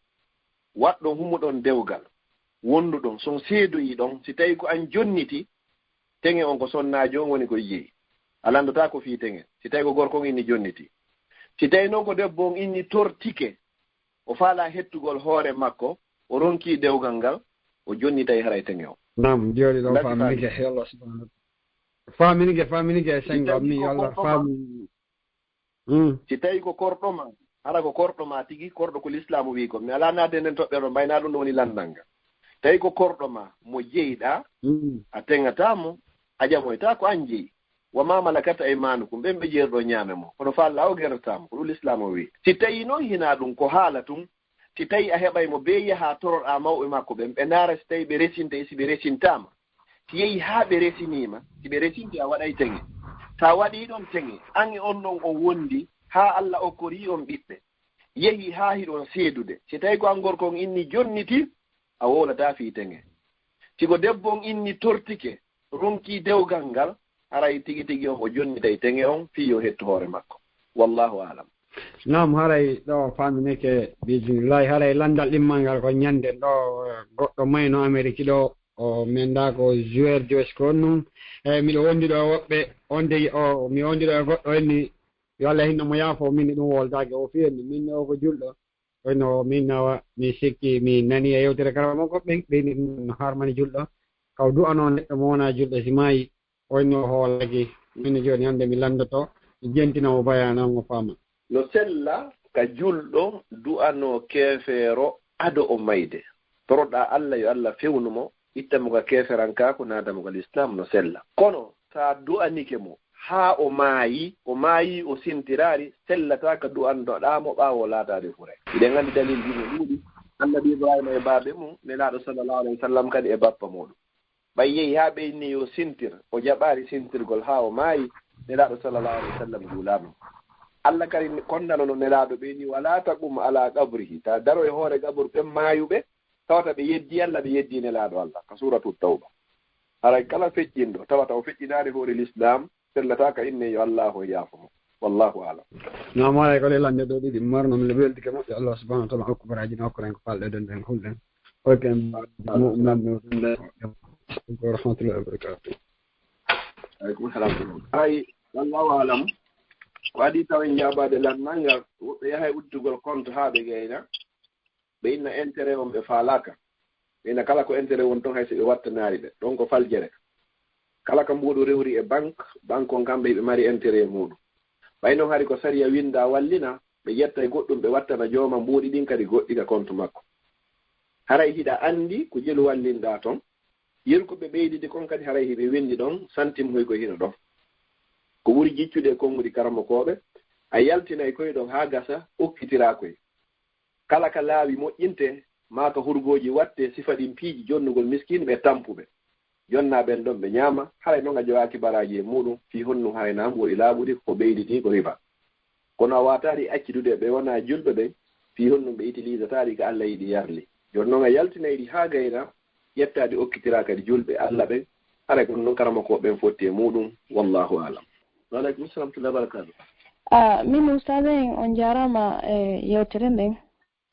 waɗɗon humuɗon dewgal, wonduɗon, si on seedoyii ɗon, si tawii ko an jonniti, teŋe on ko sonnaajo on woni ko jeyi. A lanndotaako fii teŋe. Si tawii ko gorko on inni jonniti. Si tawii non ko debbo on inni tortike, o faalaa hettugol hoore makko, o ronkii dewgal ngal, o jonnitay haray teŋe on. Naam, jooni ɗon Ndati faaminike, faami. Yo Allah subhanahu wa ta'ala. Faaminike, faaminike, Si sengo tawii mi, ko yo Allah korɗo ma, faami. Mm. Si tawii ko korɗo ma, hara ko korɗo ma tigi, korɗo ko lislaamu wi'i ko. Mi alaa naatde nden toɓɓere ɗon, mbayna ɗum ɗo woni lanndal ngal. Tawii ko korɗo ma, mo jeyɗaa, Mm. a teŋataa mo, a ƴamoytaa ko an jeyi. Wa ma malakat aymanukum, ɓen ɓe jeerɗo ñaame mo. Kono faalaa o gertataa mo, ko ɗum lislaamu o wi'i. Si tawii non hinaa ɗum, ko haala tun, si tawii a heɓay mo bee yahaa toroɗaa mawɓe makko ɓen, ɓe ndaara si tawii ɓe resintay, si ɓe resintaama. Si yehii haa ɓe resinii ma, si ɓe resintii a waɗay teŋe. Si a waɗii ɗon teŋe, an e on ɗon on wondi haa Alla okkorii on ɓiɓɓe. Yehii haa hiɗon seedude. Si tawii ko an gorko on inni jonniti, a wowlataa fii teŋe. Si ko debbo on inni tortike, ronkii dewgal ngal, haray tigi tigi on o jonnitay teŋe on fii yo hettu hoore makko. Wallahu aalam. Naam, haray ɗo faaminike, bismillahi, haray lanndal ɗimmal ngal ko ñande ɗo, eh, goɗɗo mayno Ameriki ɗo, o mi anndaa ko joueur Joyce ko on nun. Eh, miɗo wondi ɗo e woɓɓe, on tigi o, mi wondi ɗo e goɗɗo enni, yo Allah hinno mo yaafo, min ɗum woldaaki o fii enni, min o ko julɗo. Kono min nawa, mi sikki, mi nani e yewtere karama makko, ɓen, ɓen no harmani julɗo. Kaw du'ano neɗɗo mo wona julɗo si maayi, o inno hoolaki. Min jooni hannde mi lanndoto, mi jentina mo bayaana mo faama. No sella ka julɗo du'ano keefeero ado o mayde. Toroɗaa Alla yo Alla fewnu mo, itta mo ka keeferankaaku, naada mo ka lislaam, no sella. Kono si a du'anike mo, haa o maayi, o maayi, o sintiraali, sellataa ka du'andoɗaa mo ɓaawo laataade fure. Hiɗen anndi dalilji no ɗuuɗi. Annabi Ibraahiima e baabe mum, Nelaaɗo sallallahu alayhi wa sallam kadi e bappa muuɗum. Ɓay yehi haa ɓe inni yo sintir, o jaɓaali sintirgol haa o maayi, Nelaaɗo sallallahu alayhi wa sallam juulaama. Alla kadi konnanono Nelaaɗo ɓe ni, "Walaa taqum alaa qabrihi", taa daro e hoore qaburu ɓen maayuɓe, tawata ɓe yeddii Alla, ɓe yeddii Nelaaɗo Alla, ka Suuratu Tawba. Haray kala feƴƴinɗo, tawata o feƴƴinaali hoore lislaam, sellataa ka inne yo Allaahu yaafo mo. Wallaahu aalam. Naam, haray ko ɗe lannde ɗo ɗiɗi marno, mi weltike moƴƴo. Allah subhanahu wa ta'ala hokku baraaji, hokku ren ko falɗe den, den hulɗen. Hokku en mo-, mo-, mo-, mo-, wa rahmatullahi wa barakatuh. Aleykum salam. Haray, wallaahu aalam. Ko adii taw en jaabaade lannal ngal, woɓɓe yahay udditugol compte haa ɓe gayna. Ɓe inna intérêt on ɓe faalaaka. Ɓe inna kala ko intérêt woni ton, hay so ɓe wattanaali ɓe. Ɗon ko faljere. Kala ka mbuuɗu rewri e banque, banque on kamɓe hiɓe mari intérêt e muuɗum. Ɓay non hari ko sariya winnda wallina, ɓe ƴetta e goɗɗum ɓe wattana jooma mbuuɗi ɗin kadi goɗɗi ka compte makko. Haray hiɗa anndi ko jelu wallinɗaa ton. Yeru ko ɓe ɓeydidi kon kadi haray hiɓe winndi ɗon, santim hoy koy hino ɗon. Ko ɓuri jiccude e konguɗi karamokooɓe, a yaltinay koy ɗon haa gasa, okkitiraa koy. Kala ka laawi moƴƴinte, maa ka hurgooji watte, sifa ɗin piiji jonnugol miskiin ɓe tampuɓe. Jonnaa ɓen ɗon ɓe ñaama, haray non a jogaaki baraaji e muuɗum, fii honno haray naa mbuuɗi laaɓuɗi ko ɓeyditi ko riba. Kono a waataari accidude ɓe wonaa julɓe ɓen, fii honno ɓe utilisataa ɗi ka Alla yiɗi yarli. Jooni non a yaltinay ɗi haa gayna, ƴettaa ɗi okkitiraa kadi julɓe Alla ɓen, haray ko non karamokooɓe ɓen fotti e muuɗum, wallaahu aalam. Wa aleykum salam wa rahmatullahi wa barakatuh. Ah, min ustaz en, on jaaraama e yewtere nden.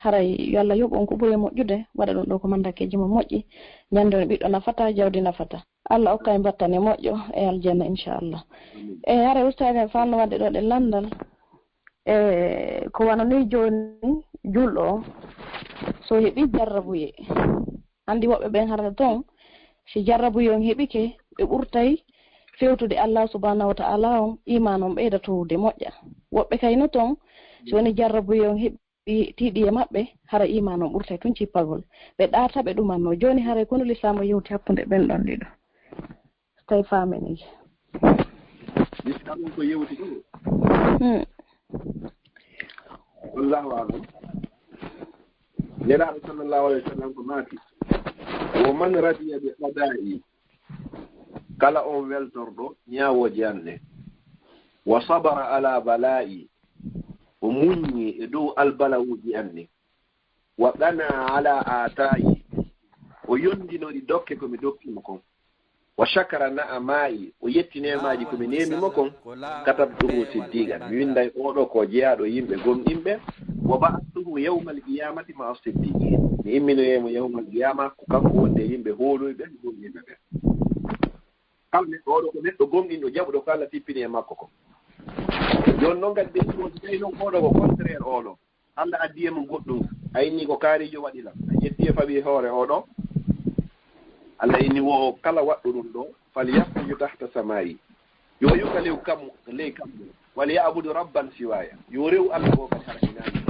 Haray yo Allah yoɓ on ko ɓuri moƴƴude, waɗa ɗum ɗo ko mandakeeji mo moƴƴi. Ñande on ɓiɗɗo nafata, jawdi nafata. Allah okka en battane moƴƴo e aljanna, inchallah. Amiin. E haray ustaz en falno wadde ɗo ɗe landal. E ko wano ni jooni julɗo on, so heɓi jarrabuye. Andi woɓɓe ɓen harata ton, si jarrabuye on heɓike, ɓe ɓurtay fewtude Allah subhanahu wa ta'ala on, iman on ɓeyda towude moƴƴa. Woɓɓe kayno ton, si woni jarrabuye on heɓi tiiɗi e maɓɓe, hara iman on ɓurtay tun cippagol. Ɓe ɗaata ɓe ɗumanno. Jooni haray konu lislaam o yewti hakkunde ɓen ɗon ɗiɗo. Tawi faamini. Lislaam on ko yewti ɗum. Hmm. Wallahu a'lam. Nelaaɗo sallallahu alayhi wa sallam ko maaki, Wa man radiya bi qadaa'i, kala on weltorɗo ñaawooje an ɗen. Wa sabara ala balaa'i, o muññi e dow albalawuuji an ɗin. Wa qana ala aataa'i, o yondinori dokke ko mi dokki mo kon. Wa shakara na'amaa'i, o yetti neemaaji ko mi neemi mo kon. Katabtuhu siddiqan, mi winnday oɗo ko jeyaaɗo yimɓe gomɗinɓe. Wa ba'athtuhu yawmal qiyamati ma'a siddiqin, mi imminoyay mo yawmal qiyama ko kanko wondi e yimɓe hooluyɓe gomɗinɓe ɓen. Kala neɗɗo oɗo ko neɗɗo gomɗinɗo jaɓuɗo ko Allah tippini e makko ko. Jooni noon kadi ɓe yii on si tawi noon oɗo ko contraire oɗo. Allah addi e mum goɗɗum. A inni ko kaarijo waɗi lan. A ƴetti e fawi e hoore oɗo. Allah inni wo kala waɗɗo ɗum ɗo, fal yahruju tahta samaa'i. Yo yuka lew kammu, ley kammu. Wal ya'budu rabban siwaya. Yo rew Allah goo kadi hara hinaani.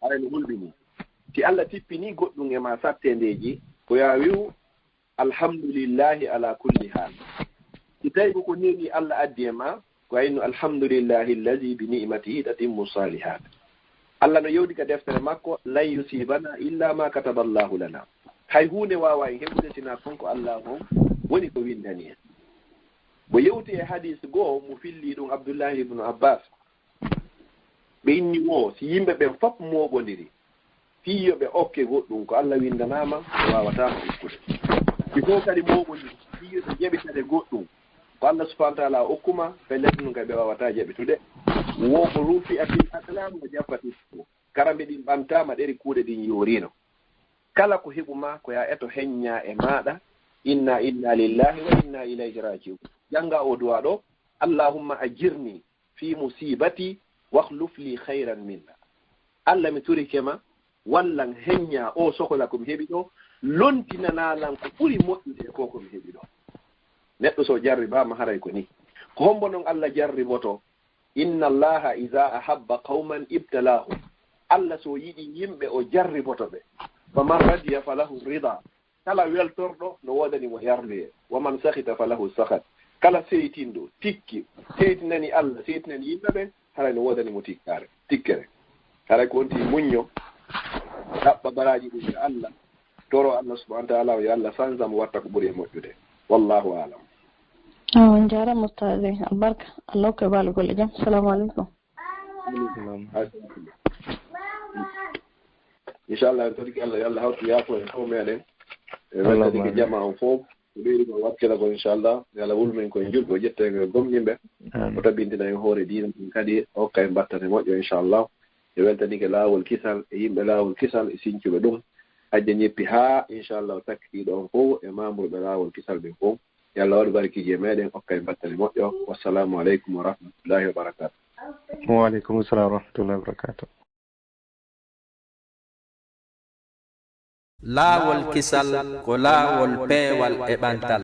Hara no hulɓini. Si Allah tippini goɗɗum e ma satteendeeji, ko yo a wi'u, alhamdulillahi ala kulli hal. Si tawi ko ko neeɓi Allah addi e ma, ko wayno alhamdulillahi allazi bi ni'matihi tatimmu salihat. Allah no yewdi ka deftere makko, lan yusibana illa ma kataba Allahu lana. Hay huunde waawaa en heɓude sinaa kon ko Allah on woni ko winndani en. Mo yewti e hadis goo, mo filli ɗum Abdullahi ibnu Abbas. Ɓe inni wo, si yimɓe ɓen fop mooɓondiri, fii yo ɓe okke goɗɗum ko Allah winndanaama, ɓe waawataa mo okkude. Si fof kadi mooɓondiri, fii yo ɓe jaɓitane goɗɗum ko Allah subhanahu wa ta'ala okkuma, pellet ɗum kadi ɓe waawataa jaɓitude. Wo ko rufi atil aqlam wa jaffati suhuf. Karambe ɗin ɓantaama, ɗeri kuuɗe ɗin yooriino. Kala ko heɓu ma, ko yo a eto heñña e maaɗa, inna, inna lillahi wa inna ilayhi raji'un. Jannga o du'a ɗo, Allahumma ajirni fi musibati wakhluf li khayran minha. Allah, mi torike ma, wallan heñña o sokola ko mi heɓi ɗo, lontinana lan ko ɓuri moƴƴude e ko ko mi heɓi ɗo. Neɗɗo so jarribaama haray ko ni. Ko hombo non Allah jarriboto? Inna Allaha iza ahabba qawman ibtalahum. Allah so yiɗi yimɓe o jarriboto ɓe. Faman radiya falahu rida. Kala weltorɗo no woodani mo yarluyee. Wa man sakhita falahu sakhat. Kala seytinɗo, tikki, seytinani Allah, seytinani yimɓe ɓen, haray no woodani mo tikkaare, tikkere. Haray ko on tigi muñño, ɗaɓɓa baraaji ɗin e Allah, toro Allah subhanahu wa ta'ala, yo Allah sansa mo watta ko ɓuri e moƴƴude. Wallahu a'lam. Awa, on jaaraama ustaaz, albarka. Allah hokku en baalu golle jam. Assalamu aleykum. Salam. Inchallah, en torike Allah, yo Allah hawtu yaafo en fof meɗen. E weltanike jama on fof. Ko ɓeydi ko wakkila ko inchallah. Yo Allah wul men ko e julɓe, o ƴetta en ko e gomɗinɓe. O tabintina en hoore diina ɗum kadi, o hokka en battane moƴƴo inchallah. E weltanike laawol kisal, e yimɓe laawol kisal, e sincuɓe ɗum. Hajja ñeppi haa inchallah o sakkitiiɗo on fof e membre ɓe laawol kisal ɓen fof. Yo Allah waɗu barkiiji e meɗen, hokka en battane moƴƴo. Wassalamu aleykum wa rahmatullahi wa barakatuh. Wa aleykum salam wa rahmatullahi wa barakatuh. Laawol kisal ko laawol peewal e ɓantal.